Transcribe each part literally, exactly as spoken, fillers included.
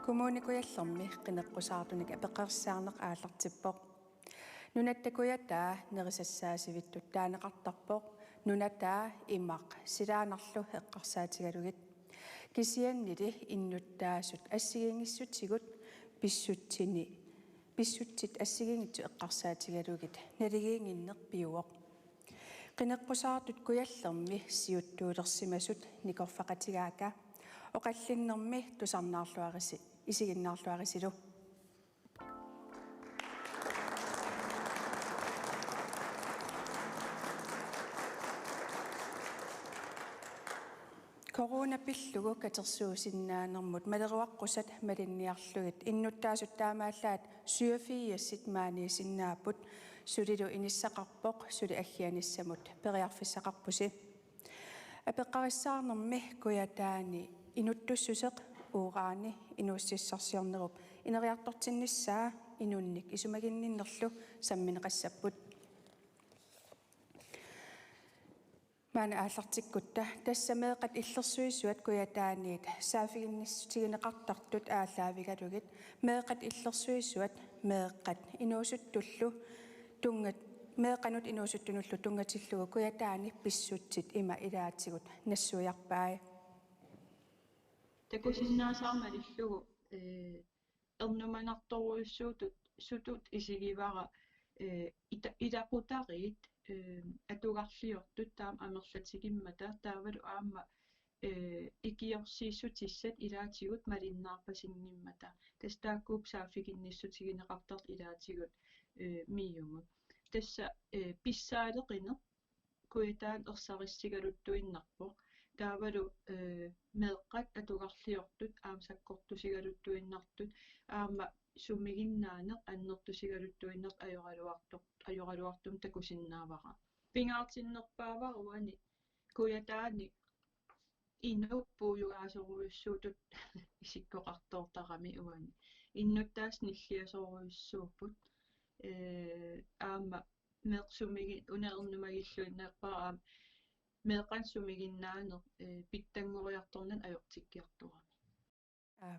Kommune Kujallermi qineqqusaartunik apeqqorissaarneq aallartippoq. Nunatta Kujataa nerisassaasivittut taaneqartarpoq, nunataa imaq silaannarlu eqqarsaatigalugit. Kisiannili innuttaasut assigiinngissutigut pissutsini, pissutsit assigiinngitsut eqqarsaatigalugit naligiinnginneq pivoq. Qineqqusaartut Kujallermi siuttuulersimasut nikorfaqatigaakka oqallinnermi tusarnaarluarisi isiginnaarluarisilu. Corona pillugu katersuusinnaanermut maleruaqqusat malinniarlugit innuttaasut taamaallaat syvogfirsit maaniisinnaapput, sulilu inissaqarpoq, suli aggianissamut periarfissaqarpusi. Apeqqorissaarnermi Kujataani inuttussuseq, urani inuussutissarsiornerup ineriartortinnissaa inunnik isumaginninnerlu sammineqassapput. Maanna aallartikkutta, tassa meeqqat illersuisuat Kujataaniit saaffiginnissutigineqartartut aallaavigalugit, meeqqat illersuisuat meeqqat inuusuttullu tunngat-, meeqqanut inuusuttunullu tunngatillugu Kujataani pissutsit ima ilaatigut nassuiarpai. Takusinnaasaat malillugu, eh, ernumanartorujussuutut, -sutut isigivara, eh, ita-, ilaqutariit, eh, atugarliortut taama amerlatigimmata, taavalu aamma, eh, ikiorsiissutissat ilaatigut malinnaarpasinngimmata. Tassa taakkuupput saaffiginnissutigineqartartut ilaatigut, eh, MIO-mut. Tassa, eh, pissaaleqineq Kujataani ersarissigaluttuinnarpoq. Taavalu, eh, meeqqat atugarliortut aamma sakkortusigaluttuinnartut aamma sumiginnaaneq annertusigaluttuinnartoq ajoraluartoq, ajoraluartumik takusinnaavara. Pingaartinnerpaavara uani Kujataani inuk puigaasorujussuutut isikkoqartoortarami uani. Innuttaasut nilliasorujussuupput. Eh, aamma meeqqat sumigi-, una ernumagilluinnarpara aamma meeqqanut sumiginnaaneq, eh, pitsanngoriartornani ajortikkiartorami. Aa,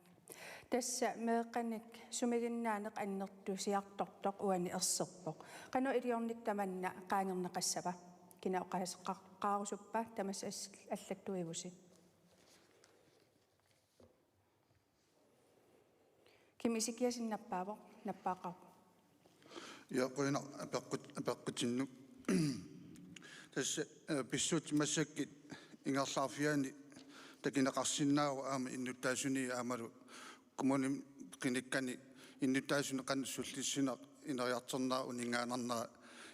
tassa meeqqanik sumiginnaaneq annertusiartortoq uani erserpoq. Qanoq iliornikkut tamanna qaangerneqassava? Kina oqaaseqqa-, -qaarusuppa, tamassi as-, allattuivusi? Kim Ezekiassen nappaavoq, nappaaqqaarpoq. Ja, qujanaq apeqqut-, apeqqutinnut. Tassa, eh, pissutsit massakkut ingerlaarfianni takuneqarsinnaavoq aamma innuttaasuniit aammalu kommunimi qinikkanik innuttaasunik qanoq sullissineq ineriartornera uninngaannarnera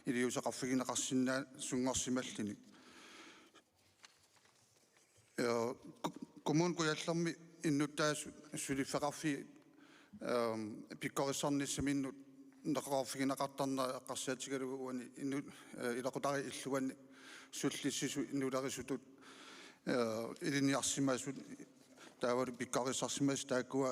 iliuuseqarfigineqarsinnaasunngorsimalluni. Ja, ku-, Kommune Kujallermi innuttaasut suliffeqarfiit, ehm, pikkorissarnissaminnut neqeroorfigineqartarnera eqqarsaatigalugu uani innu-, eh, ilaqutariit illuanni sullissisut nulerisutut, eh, ilinniarsimasut taavalu pikkorissarsimasut taakkua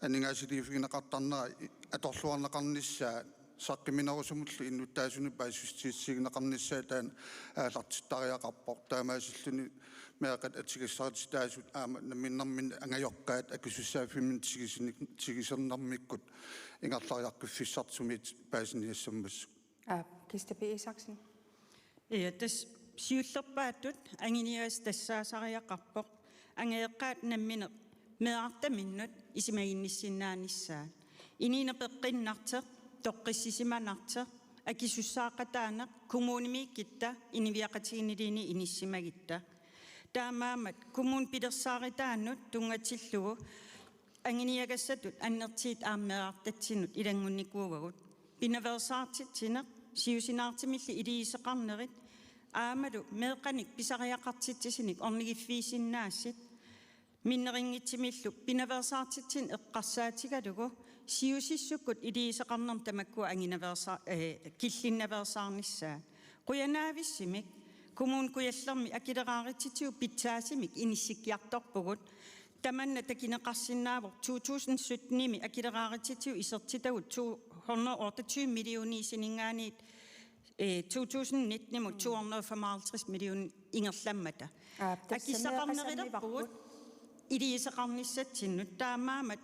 aningaasaliiffigineqartarnera i-, atorluarneqarnissaa saqqummiinerusumullu innuttaasunut paasissutissiigineqarnissaa taanna aallartittariaqarpoq. Taamaasilluni meeqqat atugassarititaasut aamma namminerminni angajokkaat akisussaaffimminni tigusini-, tigusernermikkut ingerlariaqqiffissartut sumiit paasiniassammassuk. Aa, Kirsten B. Isaksen. Ja, tassa siullerpaatut anguniagassaq tassaasariaqarpoq angajoqqaat nammineq meerartaminnut isumaginnissinnaanissaat. Inuuneq peqqinnartoq, toqqissisimanartoq, akisussaaqataaneq, kommunimiikkutta inuiaqatigiinniluunniit inissimagutta. Taamaammat kommunip pilersaarutaanut tunngatillugu anguniagassatut annertuut aamma meerartatsinnut ilanngunnikuuagut. Pinaveersaartitsineq, siusinaartumillu iliuuseqarnerit, aammalu meeqqanik pisariaqartitsisunik ornigiffigisinnaasut, minnerunngitsumillu pinaveersaartitsineq eqqarsaatigalugu siusissukkut iliuuseqarnermi tamakkua anguniaveersa-, eh, killinnaveersaarnissaat. Qujanaavissummik Kommune Kujallermi akileraarutitigut pitsaasumik inissikkiartorpugut. Tamanna takuneqarsinnaavoq to tusind syttenimi akileraarutitigut isertitagut to hundrede otteogtyve millionisuninngaanniit, eh, to tusind nittenimut to hundrede femoghalvtreds million ingerlammata. Aa, tassa akissaqarnerulerpugut meeqqat iliuuseqarnissatsinnut, taamaammat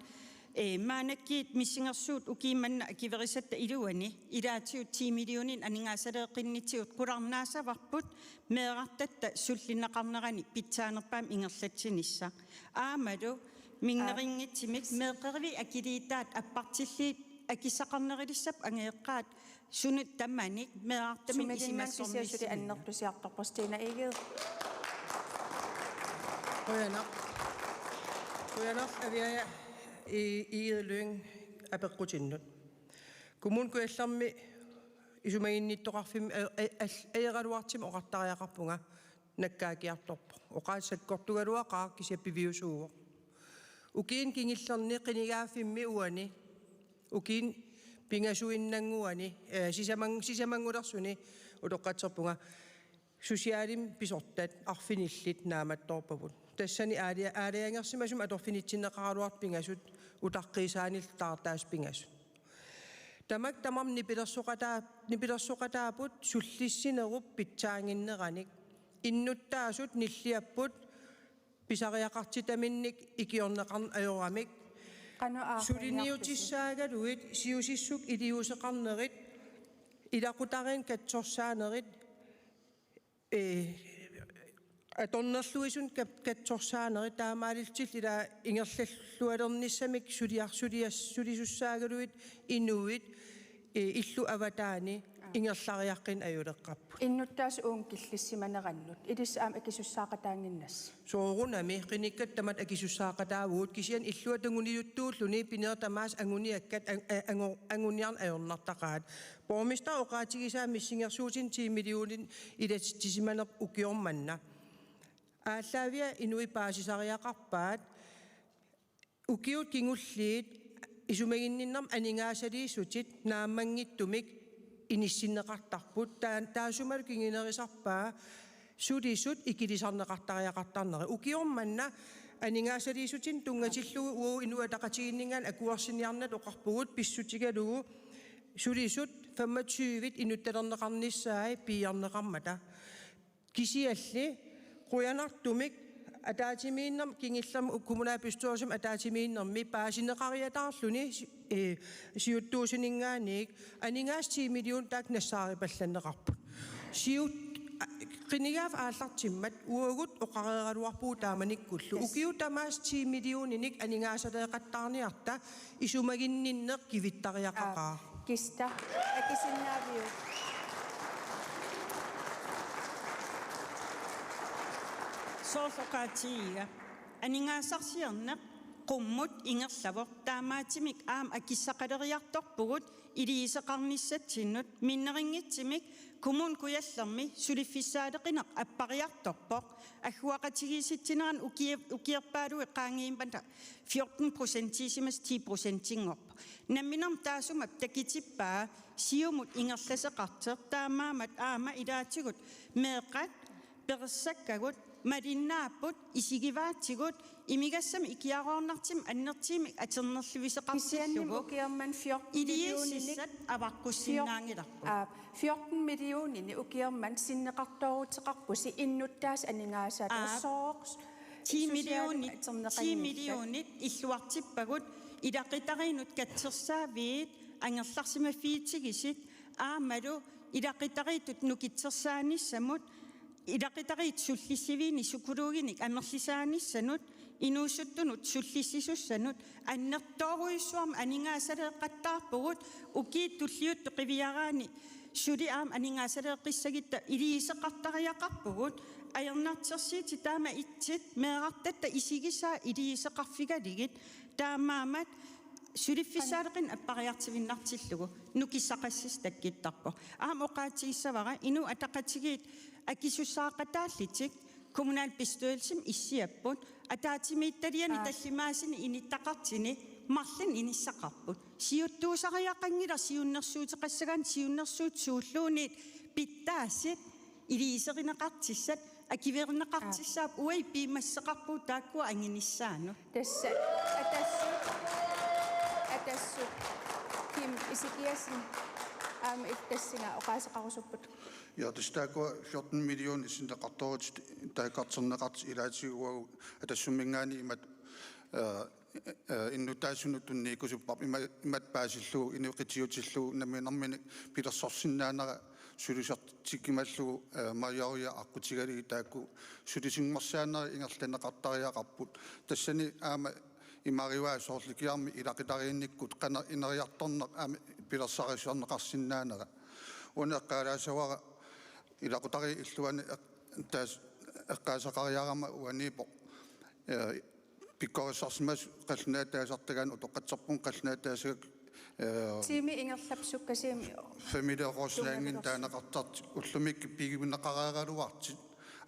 Ee, maannakkut missingersuut ukiummanna akuerisatta iluani ilaatigut ti millionit aningaasaleeqqinnitsigut qularnaasavarput meerartatta sullinneqarnerani pitsaanerpaamik ingerlatsinissaq. Aammalu minnerunngitsumik meeqqerivik akiliutaat appartillugit akissaqarnerulissapput angajoqqaat sunut tamanik meerartamik. Sumiginnaa isimassornissaminnik. Kisiat suli annertusiartorpoq Stina Egede. Qujanaq. Qujanaq Aviaja I-, Egede Lynge apeqqutinnut. Kommune Kujallermi isumaginnittoqarfimmi a-, a-, al-, ajoraluartumik oqartariaqarpunga nakkaakkiartorpoq. Oqaaseq sakkortugaluaqaaq kisianni piviusuuvoq. Ukiuni kingullerni qinigaaffimmi uani, ukiuni pingasuinnannguani, eh, sisamang-, sisamanngulersuni utoqqatserpunga, socialimi pisortat arfinillit naammattoorpavut. Tassani aalia-, aalajangersimasumik atorfinitsinneqaraluartut pingasut utaqqiisaanillu taartaasut pingasut. Tamakku tamarmik nipilersoqataa-, nipilersoqataapput sullissinerup pitsaannginneranik. Innuttaasut nilliapput pisariaqartitaminnik ikiorneqarneq ajoramik. Qanoq aaqqiiniartusi? Suliniutissaagaluit siusissuk iliuuseqarnerit, ilaqutariinnut katsorsaanerit, ee, atornerluisunut kat-, katsorsaanerit taamaalillutillu ila ingerlallualernissamik suliar-, sulias-, sulisussaagaluit inuit, ee, illut avataani ingerlariaqqinneq ajuleqqaarput. Innuttaasut uunga killissimanerannut ilissi aamma akisussaaqataannginnassi? Soorunami, qinikkat tamatta akisussaaqataavugut, kisianni illuatunguniuttuulluni pinerit tamaasa anguniakkat ang-, a-, ango-, anguniarneq ajornartaqaat. Borgmesteri oqaatigisaa missingersuutinik ti millionit ilatitsisimanerput ukioq manna. Aallaaviat inuit paasisariaqarpaat. Ukiut kingulliit isumaginninnermi aningaasaliissutit naammanngitsumik inissinneqartarput. Taa-, taassumalu kingunerisarpaa sulisut ikilisarneqartariaqartarnerat. Ukioq manna aningaasaliissutinik tunngatillugu uagut Inuit Ataqatigiinninngaanniit akuersiniarnata oqarpugut pissutigalugu sulisut femogtyve inuttalerineqarnissaat piiarneqarmata. Kisianni qujanartumik ataatsimiinnermi kingullermi kommunalbestyrelsimi ataatsimiinnermi paasineqariataarluni si-, ee, siuttuusuninngaanniit aningaasat ti million taakku nassaaripallanneqarput. Siut-, a-, qinigaaffik aallartimmat uagut oqareeraluarpugut taamanikkullu. Yes. Ukiut tamaasa ti millioninik aningaasaleeqattaarniarta isumaginninneq kivittariaqaqaaq. Aap, Kista, akisinnaaviuk? Soorlu oqaatigiga. Aningaasarsiorneq qummut ingerlavoq, taamaattumik aamma akissaqaleriartorpugut iliuuseqarnissatsinnut. Minnerunngitsumik Kommune Kujallermi suliffissaaleqineq appariartorpoq. Agguaqatigiissitsinerani uki-, ukiorpaaluit qaangiummata fjorten procentiusimasoq ti procentinngorpoq. Namminermi taassuma takutippaa siumut ingerlasoqartoq, taamaammat aamma ilaatigut meeqqat perorsakkagut malinnaapput, isigivaatigut, imigassamik ikiaroornartumik annertuumik atornerluisoqartillugu. Kisianni ukioq manna fjorten millioninik, iliuusissat avaqqussinnaanngilarput. Fjor-, aa, fjorten millioninik ukioq manna sinneqartooruteqarpusi innuttaasut aningaasat. Aa, sooq ti millionit, ti millionit illuartippagut ilaqutariinnut katsorsaaviit angerlarsimaffigitigitsigit aammalu ilaqutariittut nukittorsaanissamut, ilaqutariit sullissiviini psykologinik amerlisaanissanut, inuusuttunut sullissisussanut annertoorujussuarmik aningaasaleeqattaarpugut. Ukiut tulliuttut qiviaraanni suli aamma aningaasaleeqqissagutta iliuuseqartariaqarpugut. Ajornartorsiutit taama itsit meerartatta isigisaat iliuuseqarfigalugit, taamaammat suliffissaaleqineq appariartuinnartillugu nukissaqassuseq takkuttarpoq. Aamma oqaatigissavara Inuit Ataqatigiit akisussaaqataallutik kommunalbestyrelsimi issiapput, ataatsimiititaliani, aa, tallimaasuni inuttaqartuni marlunnik inissaqarput. Siuttuusariaqanngilaq siunnersuuteqassagaanni, siunnersuutit suulluunniit pitsaasut iliuuserineqartussat akuerineqartussaapput. Aa. Uagut piumassuseqarpugut taakkua angunissaannut. Tassa Atassut, Atassut, Kim Ezekiassen, aamma illit tassunga oqaaseqarusupput. Ja, tassa taakkua fjorten million sinneqartoorutit taakkartorneqartut ilaatigut uagut Atassumminngaanniit imatut eh, eh, innuttaasunut tunniukkusupparput ima-, imatut paasillugu inuit qitiutillugu namminermini pilersorsinnaanera sulisoq tikimmallugu, eh, Majoria aqqutigalugit taakku sulisunngorsaaneri ingerlanneqartariaqarput. Tassani aamma imaarivaa soorlu kiarmi ilaqutariinnikkut qanoq ineriartorneq aamma pilersaarusiorneqarsinnaanera. Una eqqaalaassavara ilaqutariit illuanni eq-, taas-, eqqaasaqariarama uaniippoq, eh, pikkorissarsimasut qallunaataasartagaat utoqqatserpunga qallunaataasagakku, eh, Tiimi ingerlap sukkasuumik familierådslagingit taaneqartartut ullumikkut pigineqareeraluartut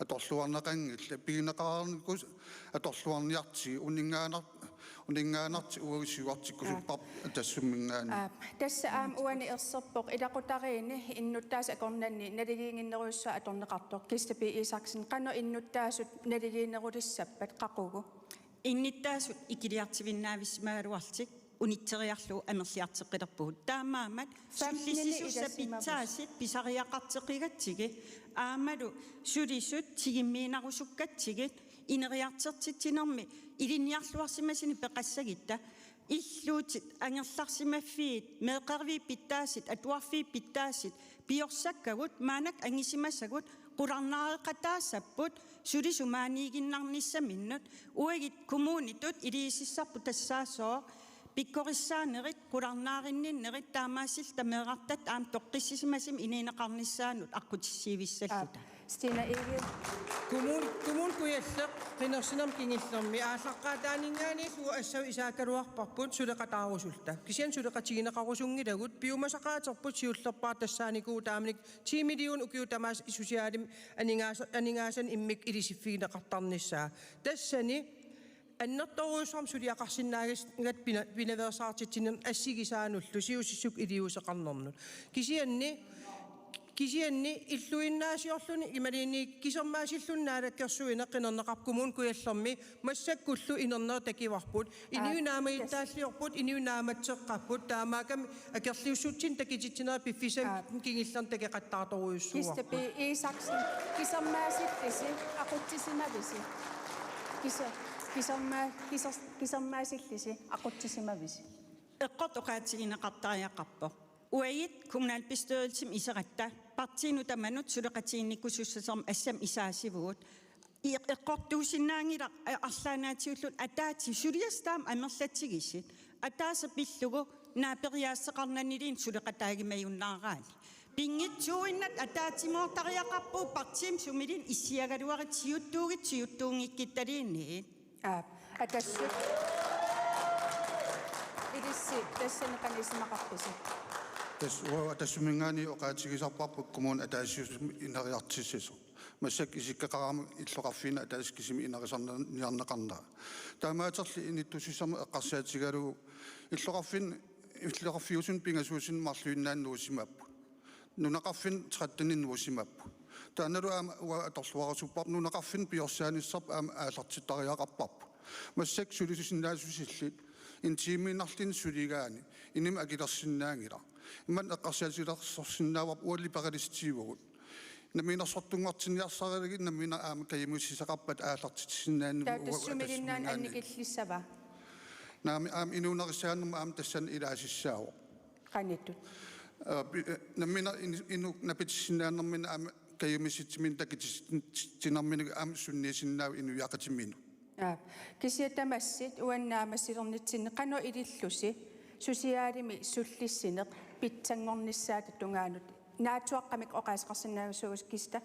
atorluarneqanngillat, pigineqareernikuusut atorluarniartigit uninngaannar-, uninngaannartut uagut siuartikkusupparput Atassumminngaanniit. Aap, tassa aamma uani erserpoq ilaqutariinni innuttaasut akornanni naligiinnginnerujussuaq atorneqartoq. Kirsti P. Isaksen, qanoq innuttaasut naligiinnerulissappat, qaqugu? Innuttaasut ikiliartuinnaavissimagaluarlutik unitseriarlugu amerliartoqqilerpugut. Taamaammat femtenini sullissisussat ilassimavusi pitsaasut pisariaqartoqqigatsigit aammalu sulisut tigummiinnarusukkatsigut ineriartortitsinermi ilinniarluarsimasunik peqassagutta. Illuutit angerlarsimaffiit, meeqqeriviit pitsaasut, atuarfiit pitsaasut, piorsakkagut, maannakkut angisimasagut, qularnaareqataassapput, sulisut maaniiginnarnissaminnut, uagut kommunitut iliuusissarput tassaasooq, pikkorissaanerit, qularnaarinninnerit, taamaasillunga meerartatta aamma toqqissisimasumik inuuneqarnissaanut aqqutissiuissalluta. Aap. Stina Egede. Kommune, Kommune Kujalleq qinersinermi kingullermi aallaqqaataaninngaanniit uagut assavut isaakkaluarparput suleqataarusulluta. Kisianni suleqatigineqarusunngilagut, piumasaqaaterput siullerpaaq tassaanikuuvoq taamanikkut ti million ukiut tamaasa socialimi aningaasa-, aningaasanik immikkut ilisiffigineqartarnissaa. Tassani annertoorujussuarmik suliaqarsinnaaginnarput pina-, pinaveersaartitsinermut assigisaanullu siusissukkut iliuuseqarnernut. Kisianni, kisianni illuinnaasiorluni imaluunniit kisermaassilluni naalakkersuineq qinerneqarpoq Kommune Kujallermi massakkullu inernerit takuarput. Inuit Aa, naammagittaalliorput, inuit naammatseqqapput, taamaakkami akerliussutsinik takutitsinerit piffissami Aa. kingullermi takoqattaartorujussuuarput. Kirsti P. Isaksen, kisermaasillusi aqutsisimavisi? Kiser-, kisermaa-, kiser-, kisermaasillusi aqutsisimavisi? Eqqortoq oqaatigineqartariaqarpoq. Uagut kommunalbestyrelsimi iseratta partiinut tamanut suleqatigiinnikuusussasormat assammik isaasivugut. Eq-, eqqortuusinnaanngilaq, a-, arlaannaatigulluunniit ataatsip suliassaq taama amerlatigisut. Ataaseq pillugu naaperiaassuseqarnaniluunniit suleqataagimajunnaaraanni. Pinngitsuuinnaq ataatsimoortariaqarpugut partiimi sumiluunniit issiagaluarutta siuttuugutta siuttuunngikkuttaluunniit. Aap, Atassut. Ilissi tassani qanoq isumaqarpisi? Tassa uagut Atassumminngaanniit oqaatigisarparput kommunip ataasiusumik ineriartussasoq. Massakkut isikkoqarama illoqarfiini ataaseq kisimi inerisarniarneqarnera. Taamaatillugu inittussusermut eqqarsaatigalugu illoqarfin-, illoqarfiusunut pingasuusunut marluinnaanut nuusimapput. Nunaqarfinni tretteninik nuusimapput. Taannalu aamma uagut atorluarusupparput nunaqarfinni piorsaanissamut aamma aallartittariaqarparput. Massakkut sulisusinnaasusillit intimiinnarluni suligaanni inummut akilersinnaanngilaq. Imannak eqqarsaatigilersorsinnaavarput uagut liberalistiuvugut. Namminersortunngortinniarsarigalugu nammineq aamma kajumissuseqarpat aallartitsisinnaanani Taava uagut tassumiluunniit Atassumminngaanniit annikillissava? Naamik, aamma inuunerusaanermut aamma tassani ilaasissaavoq. Qanittut. Aa, pi-, eh, nammineq in-, inuk napitissinnaanermini aamma kajumissutsimini takutitsinermini aamma sunniusinnaavat inuiaqatiminut. Aa, kisianni tamassi uannut naammassilernitsinni qanoq ilillusi socialimi sullissineq pitsanngornissaata tungaanut naatsuaqqamik oqaaseqarsinnaagassiuk Kirsti?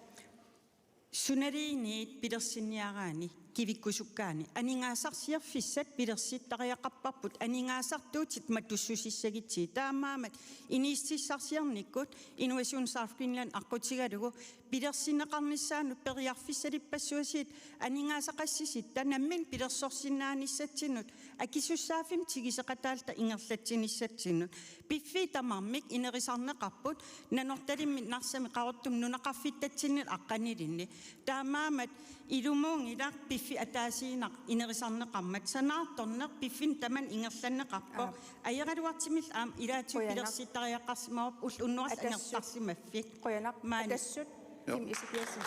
Sunaluunniit pilersinniaraanni kivikkusukkaanni aningaasarsiorfissat pilersittariaqarparput aningaasartuutit matussusissagutsigit, taamaammat iniissutissarsiornikkut Innovation South Greenland aqqutigalugu pilersinneqarnissaannut periarfissalippassuasiit aningaasaqassisitta nammineq pilersorsinnaanissatsinut akisussaaffimmik tiguseqataalluta ingerlatsinissatsinnut. Piffiit tamarmik inerisarneqarput Nanortalimmi, Narsami, Qaqortumi nunaqarfittatsinnut aqqanilinni. Taamaammat ilumuunngilaq piffissaq ataasiinnaq inerisarneqarmat, sanaartorneq piffinni tamanni ingerlanneqarpoq. Aap. Ajoraluartumillu aamma ilaatigut Qujanaq. pilersittariaqarsimavoq ulloq unnuarlu Atassut. angerlarsimaffik. Qujanaq. Maani. Atassut. Joo. Kim Ezekielsen.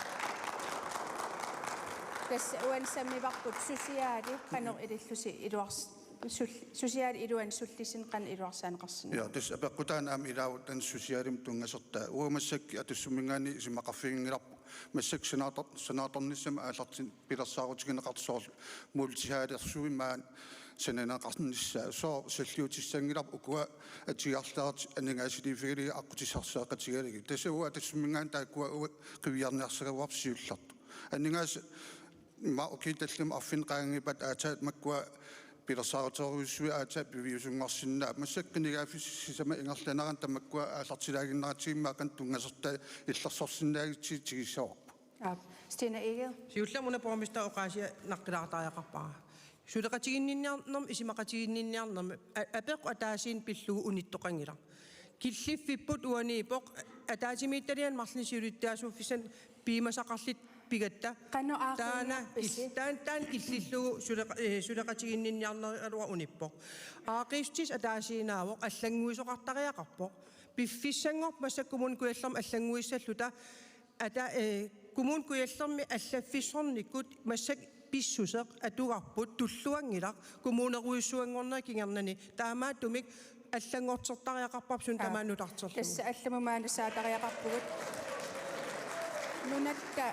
Tassa uani sammivarput susiaali qanoq ilillusi iluars-, sul-, susiaali iluani sullissineq qanoq iluarsaaneqarsinnaava? Ja, tassa apeqqutaani aamma ilaavoq taanna susiaalimut tunngasortaa. Uagut massakkut Atassumminngaanniit isumaqarfiginngilarput. Massakkut sanaartor-, sanaartornissamut aallartin-, pilersaarutigineqartoq soorlu multihalersuit maani sananeqarnissaa. Sooq salliutissanngilarput ukua atugarliaratsigit aningaasaliiffigalugit aqqutissarsiaqatigalugit. Tassa uagut Atassumminngaanniit taakkua uagut qiviarniarsagaluarput siullertut. Aningaasat immaqa ukiut tallimat arfineq-qaangiuppata aatsaat makkua pilersaaruteerujussuit aatsaat piviusunngorsinnaapput. Massakkut qinigaaffissaq sisamat ingerlanerani tamakkua aallartilaaginnaratsigu aamma qanoq tunngasortaa illersorsinnaagutsigit tigussavarput. Aap, Stine Egede. Siullermik una borgmesteri oqaasia naqqilaartariaqarpara. Suleqatiginninniarnermi, isumaqatiginninniarnermi, a-, apeqqut ataasiinnaq pillugu unittoqanngilaq. Killiffipput uaniippoq, ataatsimiititaliani marlunnik siulittaasuuffissanik piumasaqarluta pigatta. Qanoq aaqqiiniarpisi? Taanna kis-, taan-, taanna killillugu suleqa-, eh, suleqatiginninniarneraluarpoq unippoq. Aaqqissuussissaq ataasiinnaavoq, allannguisoqartariaqarpoq. Piffissanngorpat massakkut Kommune Kujallermi allannguissalluta. Ata, eh, Kommune Kujallermi allaffissornikkut massakkut pissuseq atugarput tulluanngilaq kommunerujussuanngorneri kingornani. Taamaattumik allanngortertariaqarparput suut. Aap. Tamaat nutarterlugu. Tassa allamut maani saatariaqarpugut. Nunatta,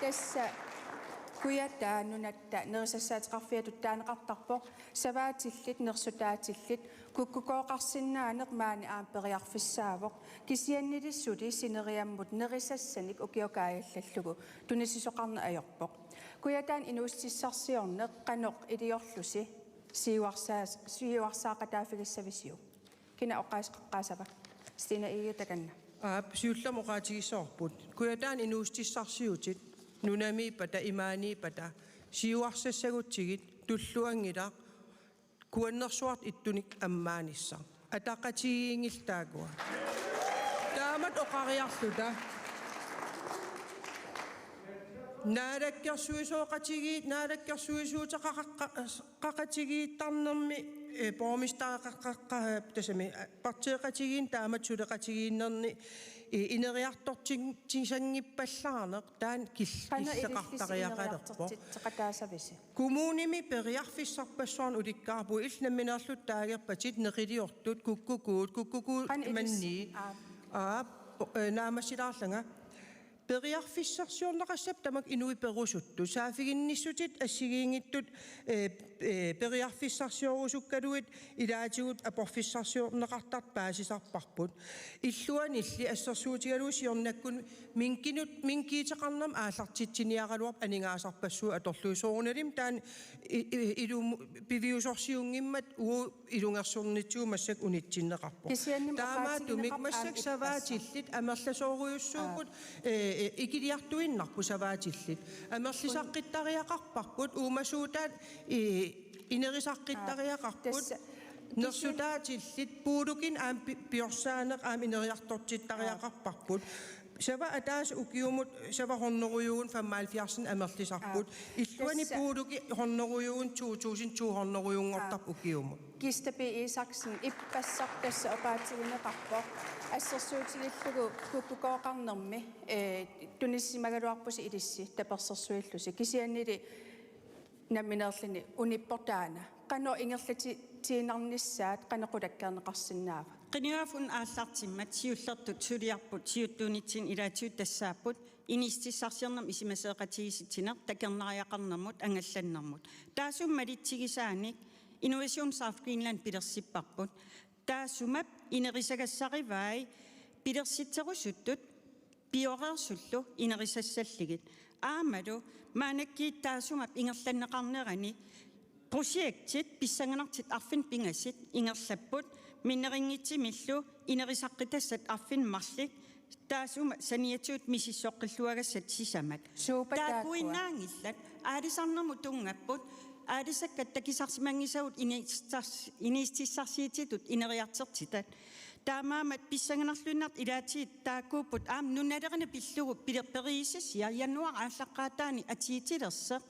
tassa Kujataa Nunatta nerisassaateqarfiatut taaneqartarpoq, savaatillit nersutaatillit, kukkukooqarsinnaaneq maani aamma periarfissaavoq, kisiannili suli sineriammut nerisassanik ukiut kaajallallugu tunisisoqarneq ajorpoq. Kujataani inuussutissarsiorneq qanoq iliorlusi siuarsaa-, siuarsaaqataaffigissavisiuk? Kina oqaaseqaqqaasava? Stine Egede, takanna. Aap, siullermik oqaatigissavarput. Kujataani inuussutissarsiutit, nunamiippata, imaaniippata, siuarsassagutsigit, tulluanngilaq, kuannersuartut ittunik ammaanissaq. Ataqatigiinngillat taakkua. Taamatut oqariarluta. Naalakkersuisooqatigiit, naalakkersuisuuteqaqaqa-, qaqatigiittarnermi, eh, borgmestereqaqqa-, tassami, eh, partiiqatigiinneq taamatut suleqatigiinnerni, eh, ineriartortin-, tisanngippallaaneq taanna kil-, killeqartariaqalerpoq. Qanoq ilissi ineriartortitseqataasavisi? Kommunimi periarfissarpassuarnik ulikkaarpugut, illit nammineerlutit taagerpatit neqiliortut, kukkukuut, kukkukuut. Qanoq ilissi? Mannii. Aap. Aap, eh, naammassilaarlanga. Periarfissarsiorneqassapput tamakku inuit perusuttut. Saaffiginnissutitut assigiinngitsut, eh, eh, periarfissarsiorusukkaluit ilaatigut aporfissarsiorneqartartut paasisarparput. Illuanilli assersuutigalugu siornakkut minkinut, minkiuteqarnermut aallartitsiniaraluarpoq aningaasarpassuit atorlugit. Soorunalimi taanna i-, i-, ilumu-, piviusorsiunngimmat uagut ilungersunarnitsigut massakkut unitsinneqarpoq. Kisiannimi taamaattumik oqaatigineqarpoq massakkut aamma ippassaq. Savaatillit amerlasoorujussuupput, aap, eh, eh, ikiliartuinnarput savaatillit. Amerlisaqqittariaqarparput, uumasuutaat, eh, inerisaqqittariaqarput. Aap, tassa. Nersutaatillit puulukinik aamma pi-, piorsaaneq aamma ineriartortittariaqarparput. Aap. Sava ataaseq ukiumut, sava hundredeunit femoghalvfjerdsinik amerlisarput. Aap. Illuani tassa puuluki hundredeunit to tusind to hundredeunngortarput. Aap. Ukiumut. Kista P. Isaksen, ippassaq tassa oqaatigineqarpoq. Assersuutigillugu kukkukooqarnermi, eh, tunisimagaluarpusi ilissi tapersersuillusi. Kisiannili nammineerluni unippoq taanna. Qanoq ingerlati-, tiinarnissaat qanoq qulakkeerneqarsinnaava? Qinigaaffik una aallartimmat siullertut suliarput siuttuunitsinni ilaatigut tassaapput iniussutissarsiornermut isumasioqatigiissitsineq takornariaqarnermut angallannermut. Taassuma malitsigisaanik Innovation South Greenland pilersipparput. Taassuma inerisagassarivai pilersitserusuttut pioreersullu inerisassallugit. Aammalu maannakkut taassuma ingerlanneqarnerani projektit pissanganartut arfineq-pingasut ingerlapput minnerunngitsumillu inerisaqqittassat arfineq-marluk taassuma saniatigut misissoqqilluagassat sisamat. Suuppa taakkua? Taakkuinnaanngillat. Aalisarnermut tunngapput. Aalisakkat takusarsimanngisagut inuussutissars-, inuussutissarsiutitut ineriartortitat. Taamaammat pissanganarluinnartut ilaatigut taakkuupput aamma nunalerineq pillugu pile-, periuseq januaarip aallaqqaataani atuutilersoq.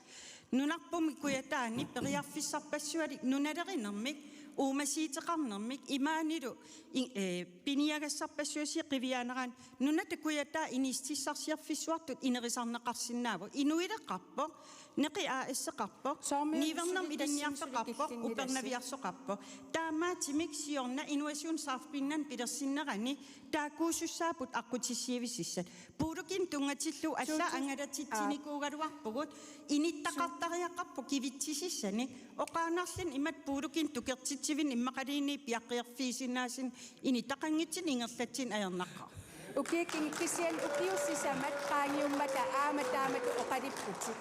Nunarput Kujataani periarfissarpassualik nunalerinermik uumasuuteqarnermik imaanilu i-, ee, piniagassarpassuit qiviaaneraanni Nunatta Kujataa inissittissarsiorfissuartut inerisarneqarsinnaavoq, inuileqarpoq, Neqi A/S-eqarpoq, soormi niuernermik suli ilinniarfeqarpoq, tassani suli killinngilasi. Upernaviarsoqarpoq. Taamaattumik siorna Innovation South Greenland pilersinnerani taakkuusussaapput aqqutissiuisussat. Puulukinnut tunngatillugu allaat, su-, angalatitsinikuugaluarpugut, inittaqartariaqarpoq kivitsisissani, oqaannarluni imatut puulukinnut tukertitsivinni immaqaluunniit piaqqiarfiusinnaasunik inittaqanngitsunik ingerlatsineq ajornaqaaq. Ukiut kingulliit kisianni ukiut sisamat qaangiummata aamma taamatut oqalupputit.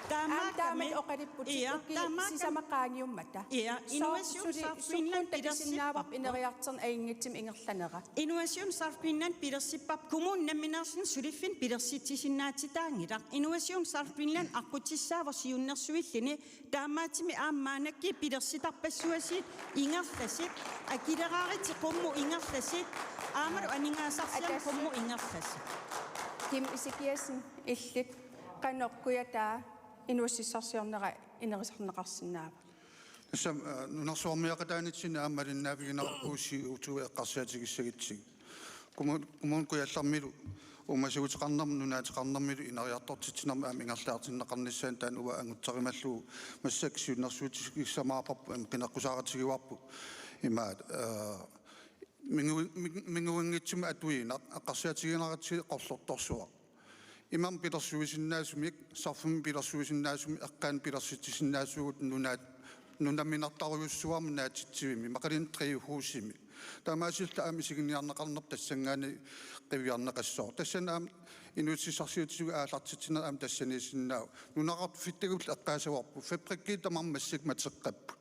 Taamaakkamik. Aamma taamatut oqalupputit, ia, ukiut taamaakkamik. Sisamat qaangiummata. Ia, sooq Innovation suli South Greenland sukkut takusinnaavarput pilersippaa. Ineriartorneq ajunngitsumik ingerlanera? Innovation South Greenland pilersipparput kommunit nammineerluni suliffinnik pilersitsisinnaassutaanngilaq. Innovation South Greenland aqqutissaavoq siunnersuilluni, taamaattumik aamma maannakkut pilersitarpassuasiit ingerlasut, akileraarutit qummut ingerlasut, aammalu aningaasarsiannut qummut ingerlasut. Kim Ezekiassen, illit, qanoq Kujataa inuussutissarsiornera inerisarneqarsinnaava? Tassa, eh, nunarsuarmioqataanitsinni aamma malinnaavigineqarpugut C O two eqqarsaatigissagutsigu. Kommun-, Kommune Kujallermilu uumasuuteqarnermut nunaateqarnermilu ineriartortitsinermik aamma ingerlaartinneqarnissaanut taanna uanga angutserimallugu massakkut siunnersuutigissamaarparput, aamma qineqqusaarutigiuarput. Imaat, eh, mingu-, ming-, minguinngitsumik atuineq eqqarsaatigineqartigu Qorlortorsuaq. Imermik pilersuisinnaasumik, sarfimmi pilersuisinnaasumik, eqqaani pilersitsisinnaasugut nunaat, nunaminertarujussuarmi naatitsivimmi, immaqaluunniit drivhusimi. Taamaasilluta aamma isiginiarneqarnerput tassanngaanniit qiviarneqassaaq. Tassani aamma inuussutissarsiutitigut aallartitsineq aamma tassaniissinnaavoq. Nunaqarfittigullu eqqaasavarput, fabrikkit tamarmik massakkut mateqqapput.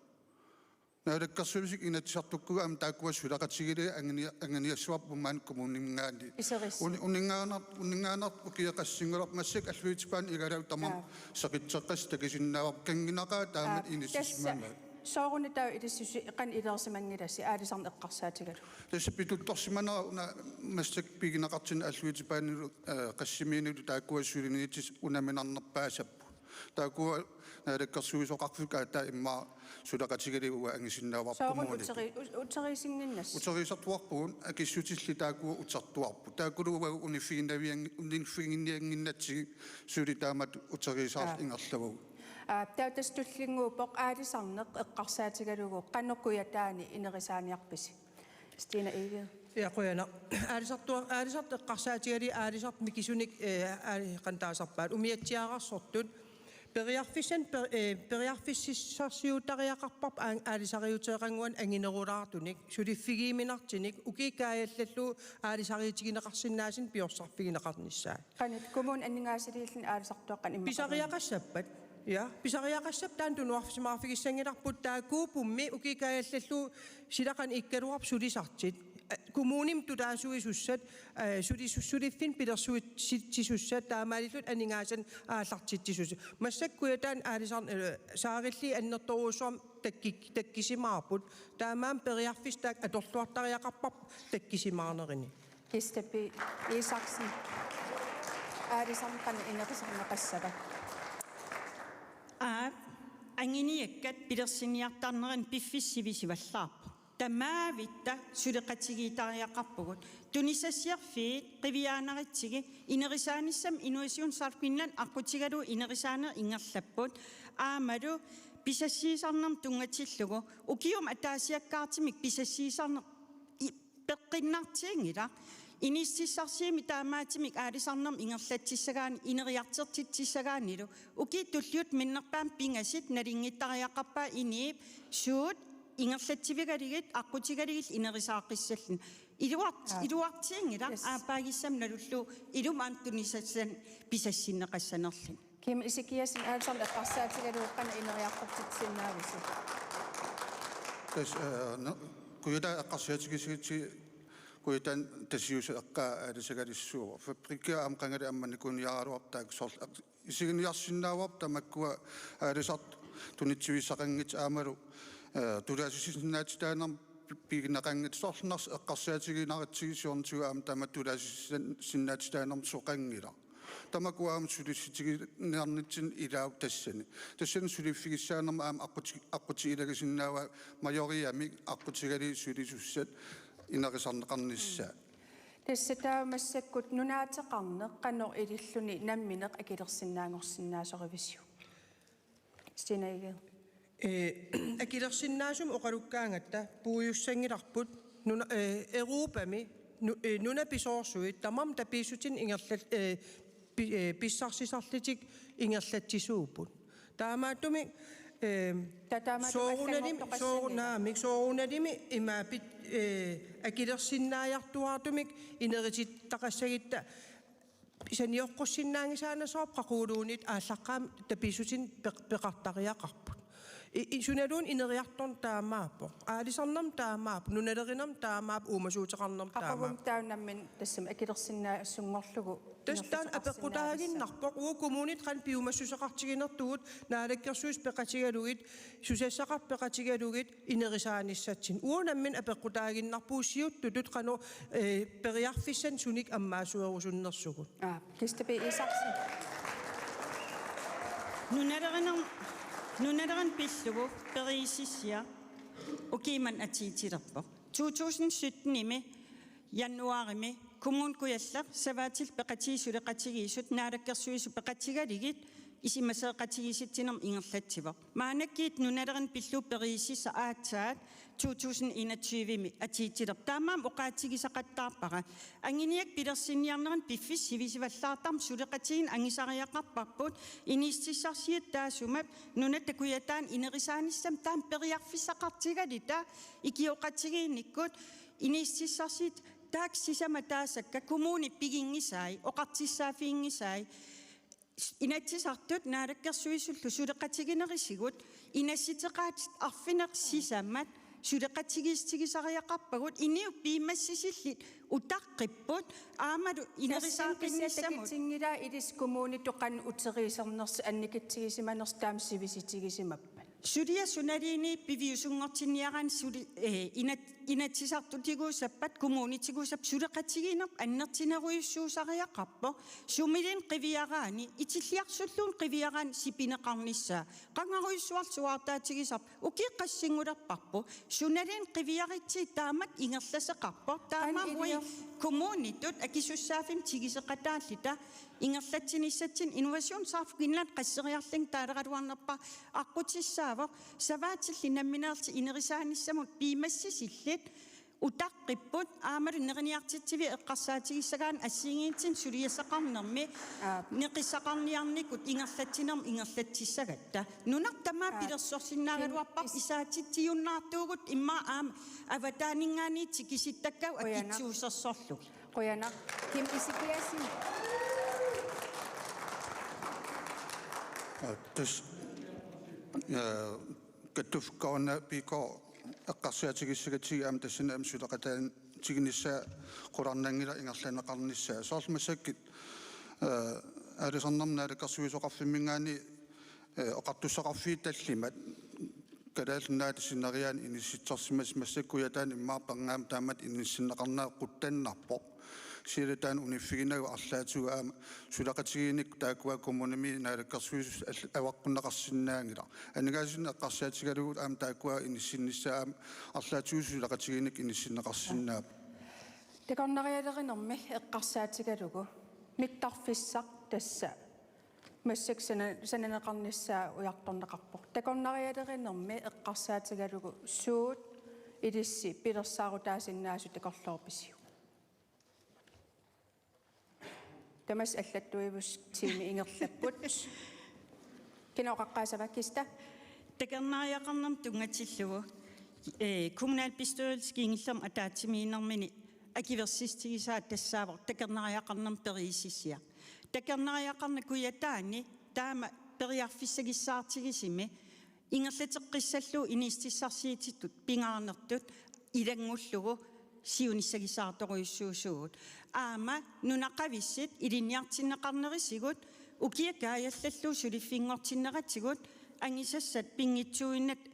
Naalakkersuisut Inatsisartukkuit aamma taakkua suleqatigalugit anguni-, anguniassavarput maani kommuninngaanniit. Iseris. Uni-, uninngaannar-, uninngaannartut ukiut qassinngorlugit massakkut alluitsup paani igalagut tamarmik, aa, seqitseqqassut takusinnaavarput, kanngunaqaaq taamatut, aa, inissisimanera. Tassa sooruna taava ilissusi qanoq ileersimanngilasi aalisarneq eqqarsaatigalugu? Tassa pituttorsimanera una massakkut pigineqartinni alluitsup paanilu, eh, qassimiinilu taakkua suliniutit unaminarnerpaasapput. Taakkua naalakkersuisoqarfik aatsaat immaqa suleqatigalugit uagut angisinnaavarput. Sooruna kommunit. Uteri-, u-, uteriisinnginnassat? Uteriisartuarpugut, akissutillit taakkua utertuarput. Taakkulu uagut uniffiginavian-, uniffiginiannginnatsigit suli taamatut uteriisaarluta, aa, ingerlavagut. Aa, taava tassa tullinnguuppoq aalisarneq eqqarsaatigalugu qanoq Kujataani inerisaaniarpisi? Stina Egede. Ja, qujanaq. Aalisartua-, aalisartut eqqarsaatigalugit aalisartut mikisunik, eh, aali-, qanoq taasarpaat, umiatsiaararsortut. Periarfissan per-, eh, periarfississarsiutariaqarparput aa-, aalisariuteqannguanik anginerulaartunik, suliffigiuminartunik, ukiup kaajallallugu aalisariutigineqarsinnaasunik piorsarfigineqarnissaat. Qanoq kommunip aningaasaliilluni aalisartuaqqat immaqa? Pisariaqassappat. Ja, pisariaqassappat taanna tunuarfisimaarfigissanngilarput, taakkuuppummi ukiup kaajallallugu sila qanoq ikkaluarpat sulisartut. Kommunimi tulaasuisussat, eh, sulisu-, suliffinnik pilersuitsisussat taamaalillutik aningaasanik aallartitsisussat. Massakkut Kujataani aalisarn-, eh, saarilliit annertoorujussuarmik takkik-, takkisimaarput. Taamaammat periarfissat taakku atorluartariaqarparput takkisimaarnerini. Kirsten B. Isaksen. Aalisarneq qanoq inerisarneqassava? Aap, anguniakkat pilersinniartarneranni piffissaq sivisuvallaarpoq. Tamavitta suleqatigiittariaqarpugut. Tunisassiorfiit qiviaaneritsigu inerisaanissamut Innovation South Greenland aqqutigalugu inerisaaneq ingerlapput. Aammalu pisassiisarnermut tunngatillugu ukiumut ataasiakkaartumik pisassiisarneq i-, peqqinnartuunngilaq. Inississarsiumi taamaattumik aalisarnermut ingerlatsissagaanni ineriartortitsissagaannilu ukiut tulliuttut minnerpaamik pingasut nalunngittariaqarpaat inuup suut ingerlatsivigalugit aqqutigalugillu inerisaaqqissalluni. Iluart-, aa, iluartuunngilaq, yes, aappaagissamik nalullugu ilumut aamma tunisassanik pisassinneqassanerluni. Kim Ezekiassen, aalisarneq eqqarsaatigalugu qanoq ineriartortitsisinnaavusi? Tassa, eh, no, Kujataa eqqarsaatigissagutsigu Kujataani Tasiusaq eqqaa aalisagalugu. Fabrikki aamma qangali ammannikuniaraluarpoq, taakku soorlu eq-, isiginiarsinnaavarput tamakkua aalisartut tunitsivissaqanngitsut aammalu, eh, tulaassusisinnaatitaanermut pi-, pigineqanngitsut, soorlu Narsap eqqarsaatigiinnaratsigu siornatigut aamma taamatut tulaassusisinnaatitaanermut soqanngilaq. Tamakku aamma sulissutigineqarnitsinni ilaavoq tassani. Tassani suliffigissaanermi aamma aqquti-, aqqutigilagisinnaavaa Majoriamik aqqutigalugit sulisussat inerisarneqarnissaat. Tassa taava massakkut nunaateqarneq qanoq ililluni nammineq akilersinnaanngorsinnaasorivisiuk? Stina Egede. Ee, akilersinnaasumik oqalukkaangatta puigussanngilarput nuna-, ee, Europami nu-, ee, nunapisoorsuit tamarmik tapiissutinik ingerlat-, ee, pi-, ee, pissarsisarlutik ingerlatsisuupput. Taamaattumik, ee, Ta-, taamaattumik soorunalimi, allanngortoqassanngilaq. Soorunami, soorunalimi imaappoq, ee, akilersinnaajartuaartumik ineritittaqassagutta sanioqqussinnaanngisaannassavarput qaquguliunit aallaqqaammut tapiissutinik peq-, peqartariaqarput. I-, i-, sunaluunniit ineriartorneq taamaappoq. Aalisarnermik taamaappoq. Nunalerinermik taamaappoq. Uumasuuteqarnermik taamaappoq. Qaqugumut taava nammineq tassami akilersinnaassunngorlugu. Tassa taanna inerteqarsinnaavissaq. Apeqqutaaginnarpoq. Uagut kommunit qanoq piumassuseqartiginertugut, Naalakkersuisut peqatigalugit, susassaqartut peqatigalugit, inerisaanissatsinnut. Uagut nammineq apeqqutaaginnarpugut siuttutut qanoq, ee, periarfissanik sunik ammaassuserusunnersugut. Aa, Kirsten B. Isaksen. Nunalerinerm-, nunalerineq pillugu periusissiaq ukiumut atuutilerpoq. To tusind sytten-imi januaarimi Kommune Kujalleq, Savaatillu Peqatigiit Suleqatigiissut Naalakkersuisut peqatigalugit isumasioqatigiissitsinermut ingerlatsivoq. Maannakkut nunalerineq pillugu periusissaq aatsaat to tusind enogtyve-mi atuutilerpoq. Taamaammat oqaatigisaqattaarpara: anguniakkat pilersinniarneranni piffissaq sivisuvallaartarmat suleqatigiinneq angusariaqarparput, inuussutissarsiutit taassuma Nunatta Kujataani inerisaanissamut taama periarfissaqartigaluta ikioqatigiinnikkut, inuussutissarsiutit taakku sisamat taasakka kommunit piginngisai, oqartussaaffiginngisai. Inatsisartut Naalakkersuisullu suleqatiginerisigut, inassuteqaatit arfineq-sisamat suleqatigiissutigisariaqarpagut, inuit piumassusillit utaqqipput, aammalu inerisaaqqinnissamut. Tassani kisianni takutinngilaa ilissi kommunitut qanoq uteriisernersoq annikitsigisimanersoq taama sivisutigisimappat? Suliaq sunaluunniit piviusunngortinniaraanni suli-, ee, inat-, inatsisartutiguusappat, kommunitiguusappat suleqatigiinnerput annertunerujussuusariaqarpoq. Sumiluunniit qiviaraanni, itilliarsulluunniit qiviaraanni sipineqarnissaa. Qangarujussuarlu suaartaatigisarput, ukiut qassingulerparput. Sunaluunniit qiviaritsi taamatut ingerlasoqarpoq. Taamaammat uagut kommunitut akisussaaffimmik tiguseqataalluta ingerlatsinissatsinnut Innovation South Greenland qasseriarlunga taaleraluarnerpaaq aqqutissaavoq. Savaatillu nammineerlutik inerisaanissamut piumassusillit utaqqipput, aammalu neriniartitsiviit eqqarsaatigissagaanni assigiinngitsunik suliassaqarnermi, aap, neqissaqarniarnikut ingerlatsinermut ingerlatsissagatta. Nunarput tamaat, aap, pilersorsinnaagaluarparput, is- isaatitsijunnaartuugut immaqa aamma avataaninngaanniit tikisittakkagut, qujanaq, akitsuusersorlugit. Qujanaq. Kim Ezekiassen. Aa, tassa, aa, kattuffiup Kaarina Pigaard eqqarsaatigissagatsigu aamma tassani aamma suleqataatiginissaa qularnanngilaq ingerlanneqarnissaa. Soorlu massakkut, aa, aalisarnermut naalakkersuisoqarfimminngaanniit, aa, oqartussaqarfiit tallimat Kalaallit Nunaata sineriaani inissitsisarsimasut massakkut Kujataani immaqa pernaammut taamatut inissinneqarnera quttannarpoq. Kisianni taanna uniffiginagu arlaatigut aamma suleqatigiinnikkut taakkua kommunimi naalakkersuisut al-, avaqqunneqarsinnaanngilaq. Aningaasanut eqqarsaatigalugu aamma taakkua inissinnissaat aamma arlaatigut suleqatigiinnikkut inissinneqarsinnaapput. Takornarialerinermi eqqarsaatigalugu mittarfissaq tassa massakkut sana-, sananeqarnissaa ujartorneqarpoq. Takornarialerinermi eqqarsaatigalugu suut ilissi pilersaarutaasinnaasut takorloorpisiuk? Tamassi allattuivusi, tiimi ingerlapput. Kina oqaqqaassavat, Kista? Takornariaqarnermut tunngatillugu, ee, kommunalbestyrelsi kingullermik ataatsimiinnermini akuersissutigisaa tassaavoq takornariaqarnermut periusissiaq. Takornariaqarneq Kujataani taama periarfissagissaartigisumi ingerlateqqissallugu inuussutissarsiutitut pingaarnertut ilanngullugu siunissagissaartorujussuusuugut. Aamma nunaqavissut ilinniartinneqarnerisigut ukiut kaajallallugu suliffinngortinneratigut angusassat pinngitsuuinnata